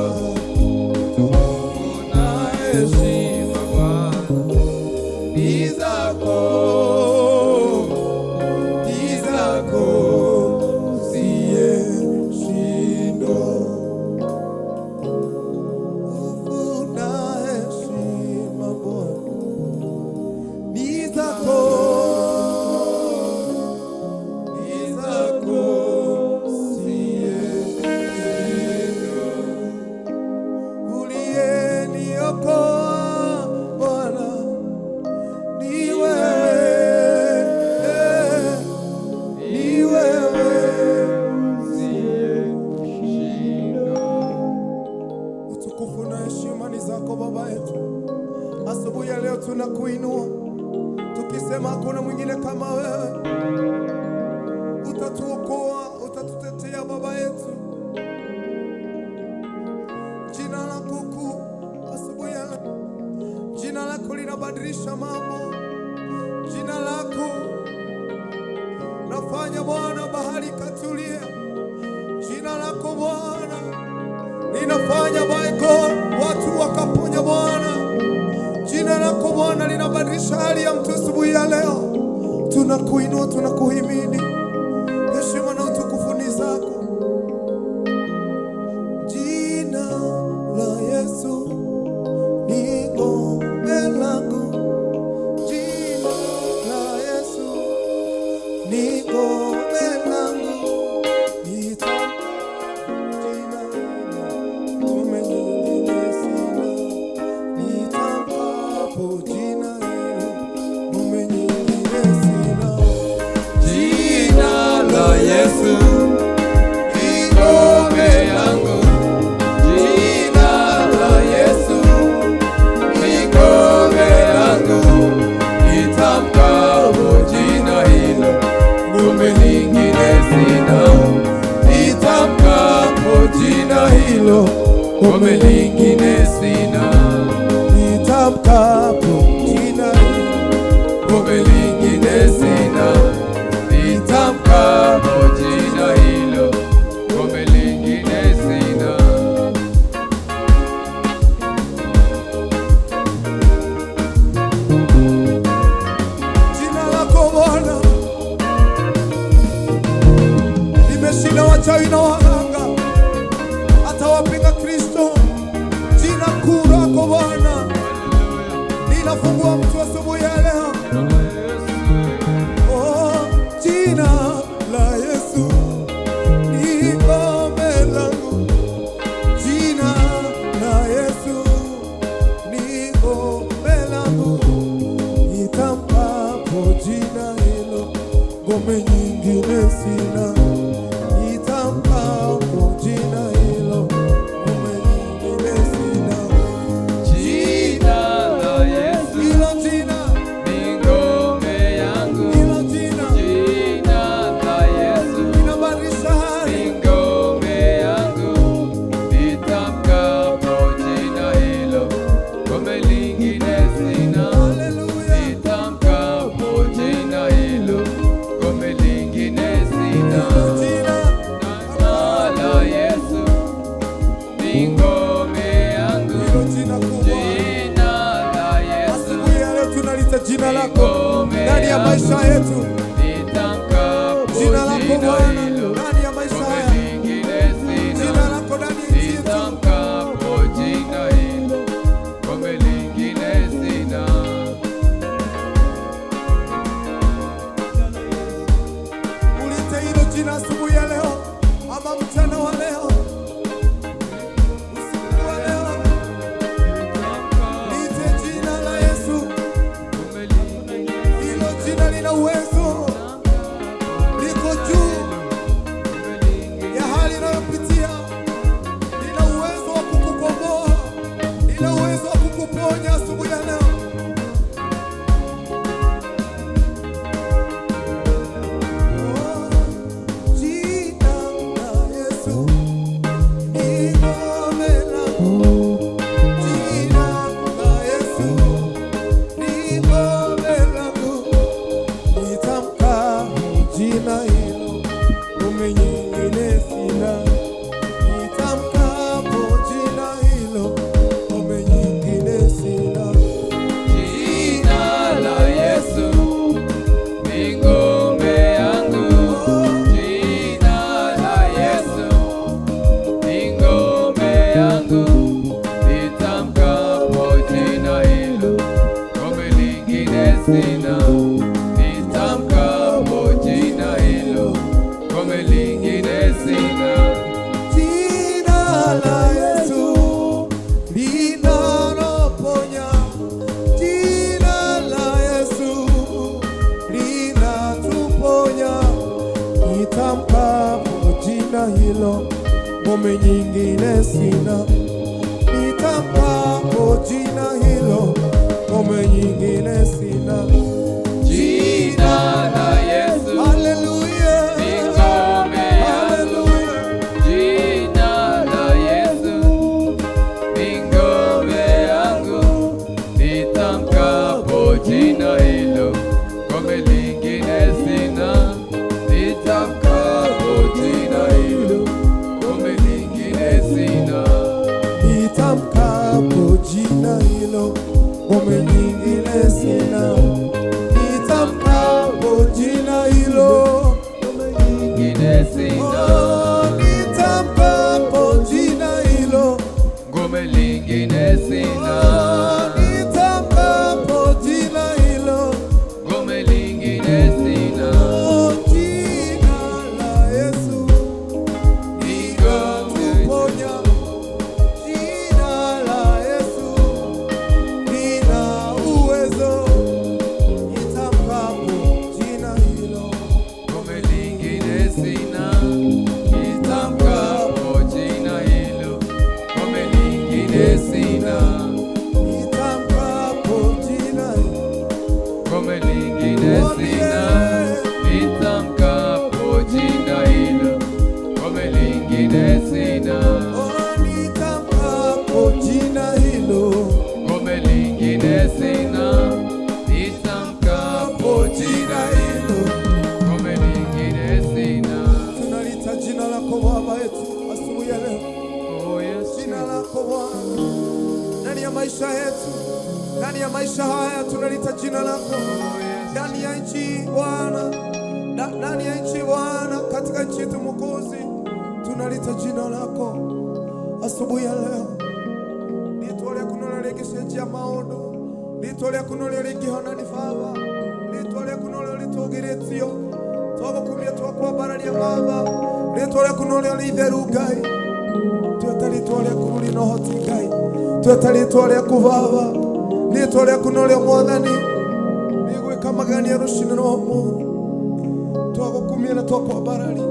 Utukufu na heshima Bwana ni zako. Baba yetu. Asubuhi ya leo tunakuinua tukisema hakuna mwingine kama wewe. Utatuokoa, utatutetea Baba yetu. Jina lako kuu asubuhi ya leo, jina lako linabadilisha mambo. Jina lako nafanya Bwana bahari ikatulia. Jina lako Bwana linafanya, my God, watu wakaponya Bwana. Jina lako Bwana linabadilisha hali ya mtu asubuhi ya leo. Tunakuinua, tunakuhimidi. Heshima na utukufu ni zako. Jina la Yesu ni ngome langu. Jina la Yesu ni ngome langu. Jina hilo, ngome nyingine sina. Nitamkapo jina hilo, ngome nyingine sina. Jina la Yesu ni ngome yangu. Jina la Yesu ni ngome yangu. Nitamkapo jina hilo, ngome nyingine sina. Nitamkapo jina hilo, ngome nyingine sina. Nitamkapo jina hilo, Ngome lingine sina. Nitamkapo jina hilo, ngome lingine sina. Jina lako Bwana limeshinda wachawi na waganga, hata wapinga Kristo. Jina kuu lako Bwana linafungua mtu asubuhi ya leo. Oh, jina la Yesu ni ngome langu. Jina la Yesu ni ngome langu. Nitamkapo jina hilo, ngome nyingine sina. Nitamkapo jina hilo, ngome nyingine sina. Jina la Yesu Hilo jina, ni ngome yangu. Hilo jina Jina la Yesu linabadilisha hali. ni ngome yangu. Nitamkapo jina hilo, ngome lingine sina. Haleluya. Nitamkapo jina hilo, ngome lingine sina. Jina Jina la Yesu ni ngome yangu. hilo jina kubwa. Jina la Yesu Asubuhi ya leo tunalita jina lako ndani ya maisha yetu. nitamkapo Jina lako jina Bwana hilo, ndani ya maisha ngome haya. lingine Jina sina. lako ndani ya nchi yetu. Nitamkapo jina hilo, ngome lingine sina. Ulite hilo jina asubuhi ya leo ama mchana wa leo, usiku wa leo. Liite jina la Yesu. Ngome lingine Hilo jina lina uwezo, liko juu ya hali inayopitia. Lina uwezo wa kukukomboa, lina uwezo wa kukuponya asubuhi ya leo. Oh, jina la Yesu ni ngome langu. Jina la Yesu ni ngome langu. Nitamka jina hilo, ngome nyingine sina. Nitamkapo jina hilo, ngome nyingine sina. Jina la Yesu ni ngome yangu. Jina la Yesu ni ngome yangu. Nitamkapo jina hilo, ngome lingine sina. Nitamkapo jina hilo, ngome lingine sina. Jina la Yesu linaloponya, jina la Yesu linatuponya. Nitamkapo jina hilo, ngome nyingine sina. Nitamkapo jina hilo, ngome nyingine sina. Nitamkapo jina hilo, Nyingine sina. Oh, nitamkapo jina hilo, Ngome lingine sina. Oh, nitamkapo jina hilo, Ngome lingine sina. Oh, jina la Yesu linatuponya, jina la Yesu lina uwezo, nitamkapo jina hilo. Ngome lingine sina. Nitamkapo jina hilo. Ngome lingine sina. Nitamkapo jina hilo. Ngome lingine sina. Nitamkapo jina hilo. Ngome lingine sina. Oh, nitamkapo jina hilo. Ngome lingine sina. Nitamkapo Jina hilo. Ngome lingine sina. Tunalita jina lako Baba yetu asubuhi ya leo. Oh, yes. Jina lako Bwana ndani ya maisha yetu, ndani ya maisha haya tunalita jina lako ndani ya nchi Bwana, ndani ya nchi Bwana, katika nchi yetu Mwokozi, tunalita jina lako asubuhi ya leo. Ritwa rĩaku norĩo rĩngĩcenjia maũndũ, ritwa rĩaku norĩo rĩngĩhonani Baba, ritwa rĩaku norĩo rĩtũgĩrĩtio, twagũkumia, twakwambararia Baba, ritwa rĩaku norĩo rĩitheru Ngai, tweta ritwa rĩaku rũrĩ na ũhoti Ngai, tweta ritwa rĩaku Baba, ritwa rĩaku norĩo Mwathani rĩgwĩka magania rũcinĩ rwa ũmũthĩ, twagũkumia na twakwambararia.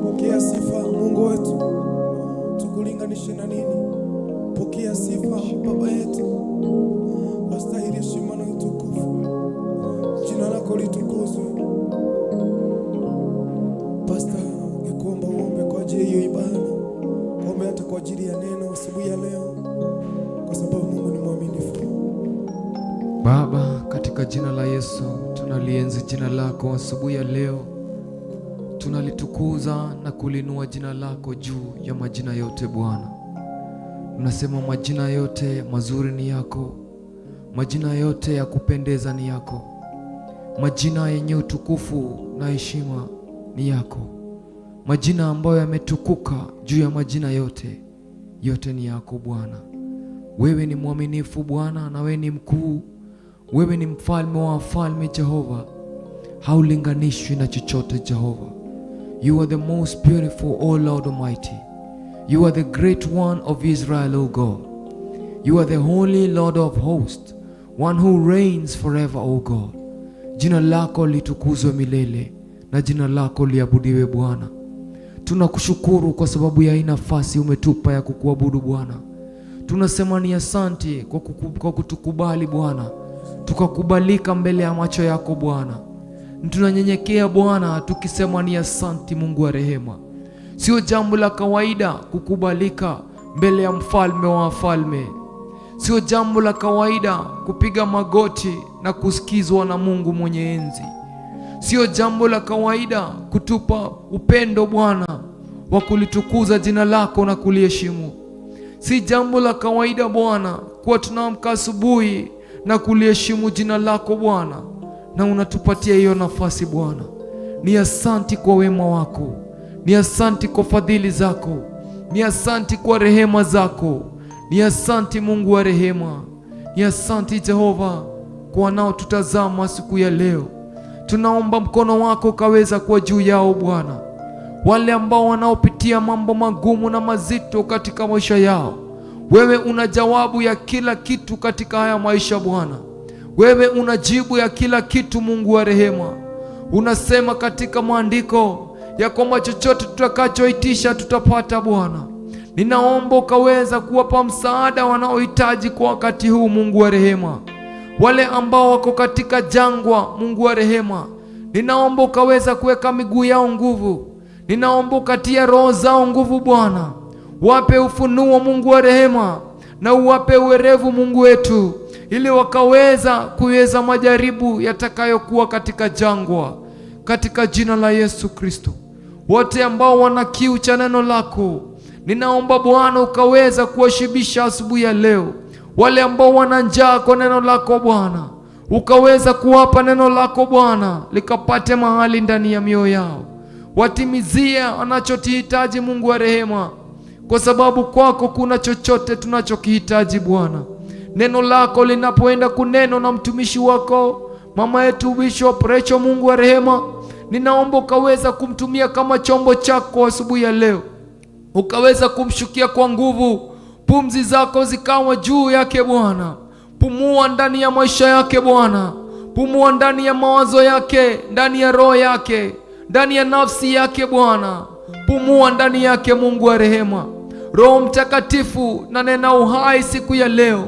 Pokea sifa Mungu wetu, tukulinganishe na nini? Pokea sifa Baba yetu, wastahili heshima na utukufu. Jina lako litukuzwe. Pasta, ningekuomba uombe kwa ajili ya hiyo ibada, kuombe hata kwa ajili ya neno asubuhi ya leo, kwa sababu Mungu ni mwaminifu. Baba, katika jina la Yesu tunalienzi jina lako asubuhi ya leo, tunalitukuza na kulinua jina lako juu ya majina yote Bwana. Tunasema majina yote mazuri ni yako, majina yote ya kupendeza ni yako, majina yenye utukufu na heshima ni yako, majina ambayo yametukuka juu ya majina yote, yote ni yako Bwana. Wewe ni mwaminifu Bwana, na wewe ni mkuu. Wewe ni mfalme wa wafalme Jehova, haulinganishwi na chochote Jehova. You are the most beautiful, O Lord Almighty. You are the great one of Israel, O God. You are the holy Lord of hosts, one who reigns forever, O God. Jina lako litukuzwe milele na jina lako liabudiwe Bwana. Tunakushukuru kwa sababu ya hii nafasi umetupa ya kukuabudu Bwana. Tunasema ni asante kwa kutukubali Bwana, tukakubalika mbele ya macho yako Bwana. Tunanyenyekea Bwana tukisema ni asanti Mungu wa rehema. Sio jambo la kawaida kukubalika mbele ya mfalme wa wafalme. Sio jambo la kawaida kupiga magoti na kusikizwa na Mungu mwenye enzi. Sio jambo la kawaida kutupa upendo Bwana wa kulitukuza jina lako na kuliheshimu. Si jambo la kawaida Bwana kuwa tunaamka asubuhi na kuliheshimu jina lako Bwana, na unatupatia hiyo nafasi Bwana. Ni asanti kwa wema wako, ni asanti kwa fadhili zako, ni asanti kwa rehema zako, ni asanti Mungu wa rehema, ni asanti Jehova kwa wanaotutazama siku ya leo. Tunaomba mkono wako ukaweza kuwa juu yao Bwana, wale ambao wanaopitia mambo magumu na mazito katika maisha yao. Wewe una jawabu ya kila kitu katika haya maisha Bwana. Wewe una jibu ya kila kitu, Mungu wa rehema. Unasema katika maandiko ya kwamba chochote tutakachoitisha tutapata Bwana. Ninaomba ukaweza kuwapa msaada wanaohitaji kwa wakati huu, Mungu wa rehema. Wale ambao wako katika jangwa, Mungu wa rehema, ninaomba ukaweza kuweka miguu yao nguvu. Ninaomba ukatia roho zao nguvu Bwana. Wape ufunuo Mungu wa rehema, na uwape uwerevu Mungu wetu, ili wakaweza kuweza majaribu yatakayokuwa katika jangwa, katika jina la Yesu Kristo. Wote ambao wana kiu cha neno lako, Ninaomba Bwana ukaweza kuwashibisha asubuhi ya leo wale ambao wana njaa kwa neno lako Bwana, ukaweza kuwapa neno lako Bwana likapate mahali ndani ya mioyo yao, watimizie wanachokihitaji Mungu wa rehema, kwa sababu kwako kuna chochote tunachokihitaji Bwana. Neno lako linapoenda kuneno na mtumishi wako mama yetu Bishop Rachel, Mungu wa rehema, ninaomba ukaweza kumtumia kama chombo chako asubuhi ya leo, ukaweza kumshukia kwa nguvu, pumzi zako zikawa juu yake Bwana. Pumua ndani ya maisha yake Bwana, pumua ndani ya mawazo yake, ndani ya roho yake, ndani ya nafsi yake Bwana, pumua ndani yake Mungu wa rehema. Roho Mtakatifu, na nena uhai siku ya leo,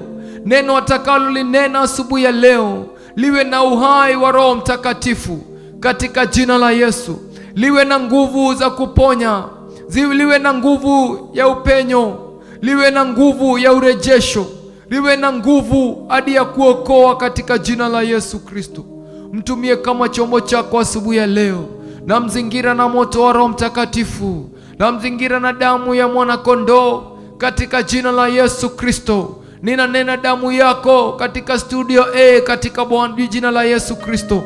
neno atakalolinena asubuhi ya leo liwe na uhai wa Roho Mtakatifu katika jina la Yesu, liwe na nguvu za kuponya, liwe na nguvu ya upenyo, liwe na nguvu ya urejesho, liwe na nguvu hadi ya kuokoa katika jina la Yesu Kristo. Mtumie kama chombo chako asubuhi ya leo, na mzingira na moto wa Roho Mtakatifu, na mzingira na damu ya mwana-kondoo katika jina la Yesu Kristo. Ninanena damu yako katika studio A katika Bwana jina la Yesu Kristo.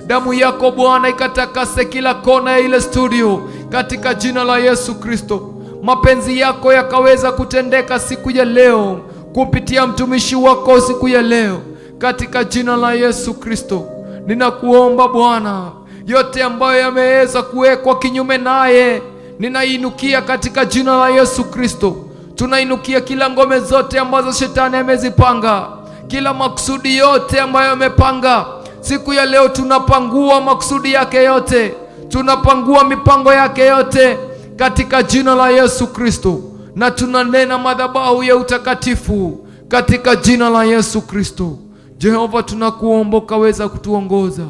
Damu yako Bwana ikatakase kila kona ya ile studio katika jina la Yesu Kristo. Mapenzi yako yakaweza kutendeka siku ya leo kupitia mtumishi wako siku ya leo katika jina la Yesu Kristo. Ninakuomba Bwana, yote ambayo yameweza kuwekwa kinyume naye ninainukia katika jina la Yesu Kristo. Tunainukia kila ngome zote ambazo shetani amezipanga, kila makusudi yote ambayo amepanga siku ya leo. Tunapangua makusudi yake yote, tunapangua mipango yake yote katika jina la Yesu Kristo, na tunanena madhabahu ya utakatifu katika jina la Yesu Kristo. Jehova, tunakuomba ukaweza kutuongoza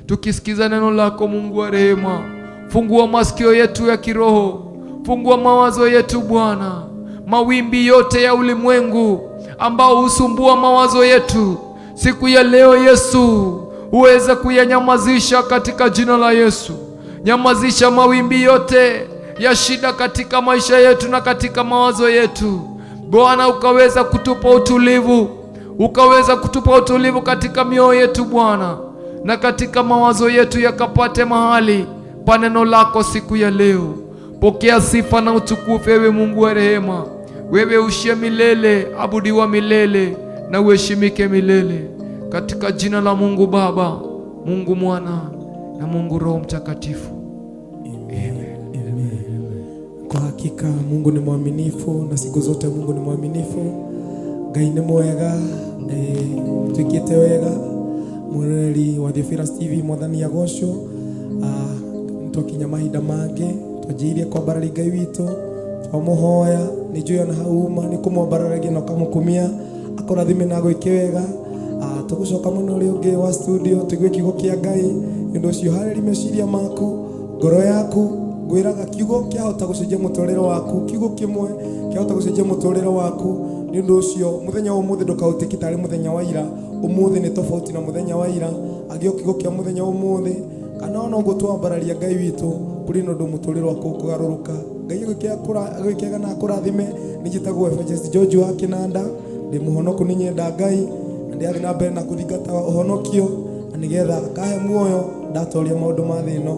tukisikiza neno lako. Mungu wa rehema, fungua masikio yetu ya kiroho, fungua mawazo yetu Bwana. Mawimbi yote ya ulimwengu ambao husumbua mawazo yetu siku ya leo, Yesu uweze kuyanyamazisha katika jina la Yesu. Nyamazisha mawimbi yote ya shida katika maisha yetu na katika mawazo yetu Bwana, ukaweza kutupa utulivu, ukaweza kutupa utulivu katika mioyo yetu Bwana, na katika mawazo yetu yakapate mahali pa neno lako siku ya leo. Pokea sifa na utukufu, ewe Mungu wa rehema, wewe ushie milele, abudiwa milele na uheshimike milele, katika jina la Mungu Baba, Mungu Mwana na Mungu Roho Mtakatifu. Amen. Kwa hakika Mungu ni mwaminifu na siku zote Mungu ni mwaminifu. Ngai nĩ mwega, twĩkĩte wega. Mwĩroreri wa Theophilus TV, Mwathani agocwo. Nĩtwakinya mahinda mangĩ twanjĩrĩirie kwambararia Ngai witũ, twamũhoya. Nĩ njũĩ ona hau uma nĩ kũmwambararagia na ũkamũkumia, akũrathime na agwĩke wega. Tũgũcoka mwena ũrĩa ũngĩ wa studio tũigue kiugo kĩa Ngai. Nĩ ũndũ ũcio harĩria meciria maku, ngoro yaku. Ngwĩraga kiugo kĩahota gũcenjia mũtũrĩre waku, kiugo kĩmwe kĩahota gũcenjia mũtũrĩre waku. Nĩ ũndũ ũcio mũthenya wa ũmũthĩ ndũkaũtĩki tarĩ mũthenya wa ira. Ũmũthĩ nĩ tofauti na mũthenya wa ira. Angĩo kiugo kĩa mũthenya wa ũmũthĩ kana ona ũguo twambararia Ngai witũ kũrĩ na ũndũ mũtũrĩre waku ũkũgarũrũka. Ngai agwĩkĩaga na akũrathime. Nĩ njĩtagwo Evangelist George wa Kĩnanda, ndĩ mũhonoku, nĩ nyenda Ngai na ndĩrathiĩ na mbere na kũthingata ũhonokio na nĩgetha akahe muoyo ndatoria maũndũ ma thĩ ĩno.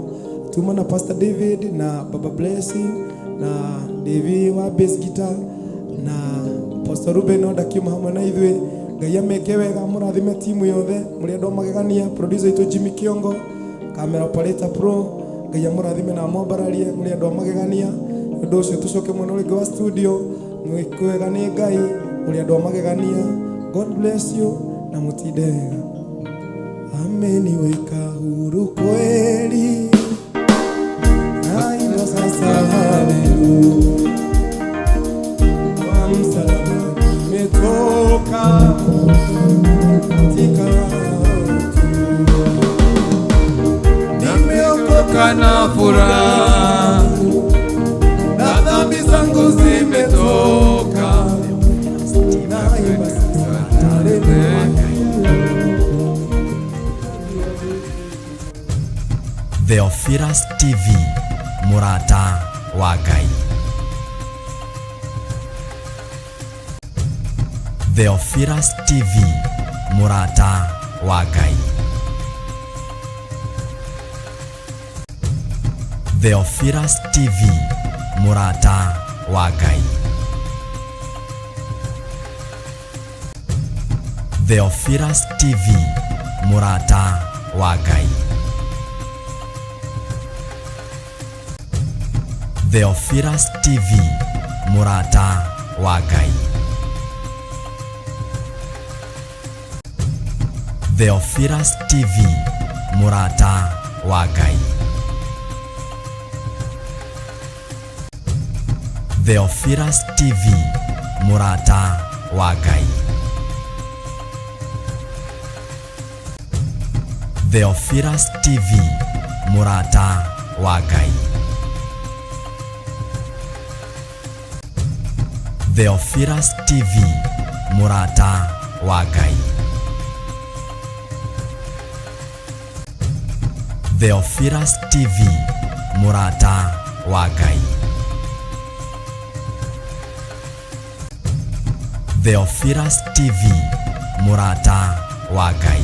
Tuma na Pastor David na Baba Blessing na Devi wa bass guitar na Pastor Ruben Onda kiuma hamwe na ithuĩ. Ngai ameke wega, mũrathime timu yothe mũrĩ andũ a magegania, producer itũ Jimmy Kiongo, camera operator pro. Ngai amũrathime na amwambararie, mũrĩ andũ a magegania. Nĩ ũndũ ũcio tũcoke mwena ũrĩa ũngĩ wa studio. Mwĩkwe wega nĩ Ngai, mũrĩ andũ a magegania. God bless you na mũtinde wega. Ameniweka huru kweli, naimba sasa haleluya. Kwa msalaba nimetoka katika Nimeokoka na furaha na dhambi zangu zimetoka, naimba sasa haleluya. Theophilus TV, mũrata wa Ngai. Theophilus TV, mũrata wa Ngai. Theophilus TV, mũrata wa Ngai. Theophilus TV, mũrata wa Ngai. Theophilus TV, mũrata wa Ngai. Theophilus TV, mũrata wa Ngai. Theophilus TV, mũrata wa Ngai. Theophilus TV, mũrata wa Ngai. Theophilus TV, mũrata wa Ngai. Theophilus TV, mũrata wa Ngai. Theophilus TV, mũrata wa Ngai.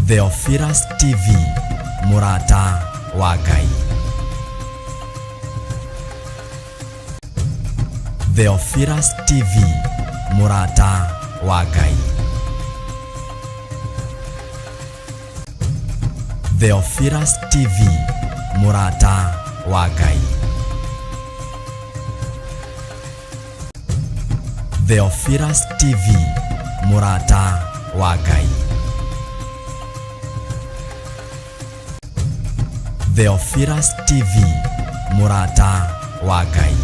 Theophilus TV, mũrata wa Ngai. Theophilus TV, mũrata wa Ngai. Theophilus TV, mũrata wa Ngai. Theophilus TV, mũrata wa Ngai. Theophilus TV, mũrata wa Ngai.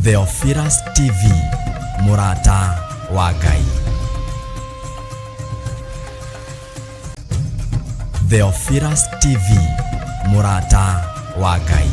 Theophilus TV, mũrata wa Ngai. Theophilus TV, mũrata wa Ngai.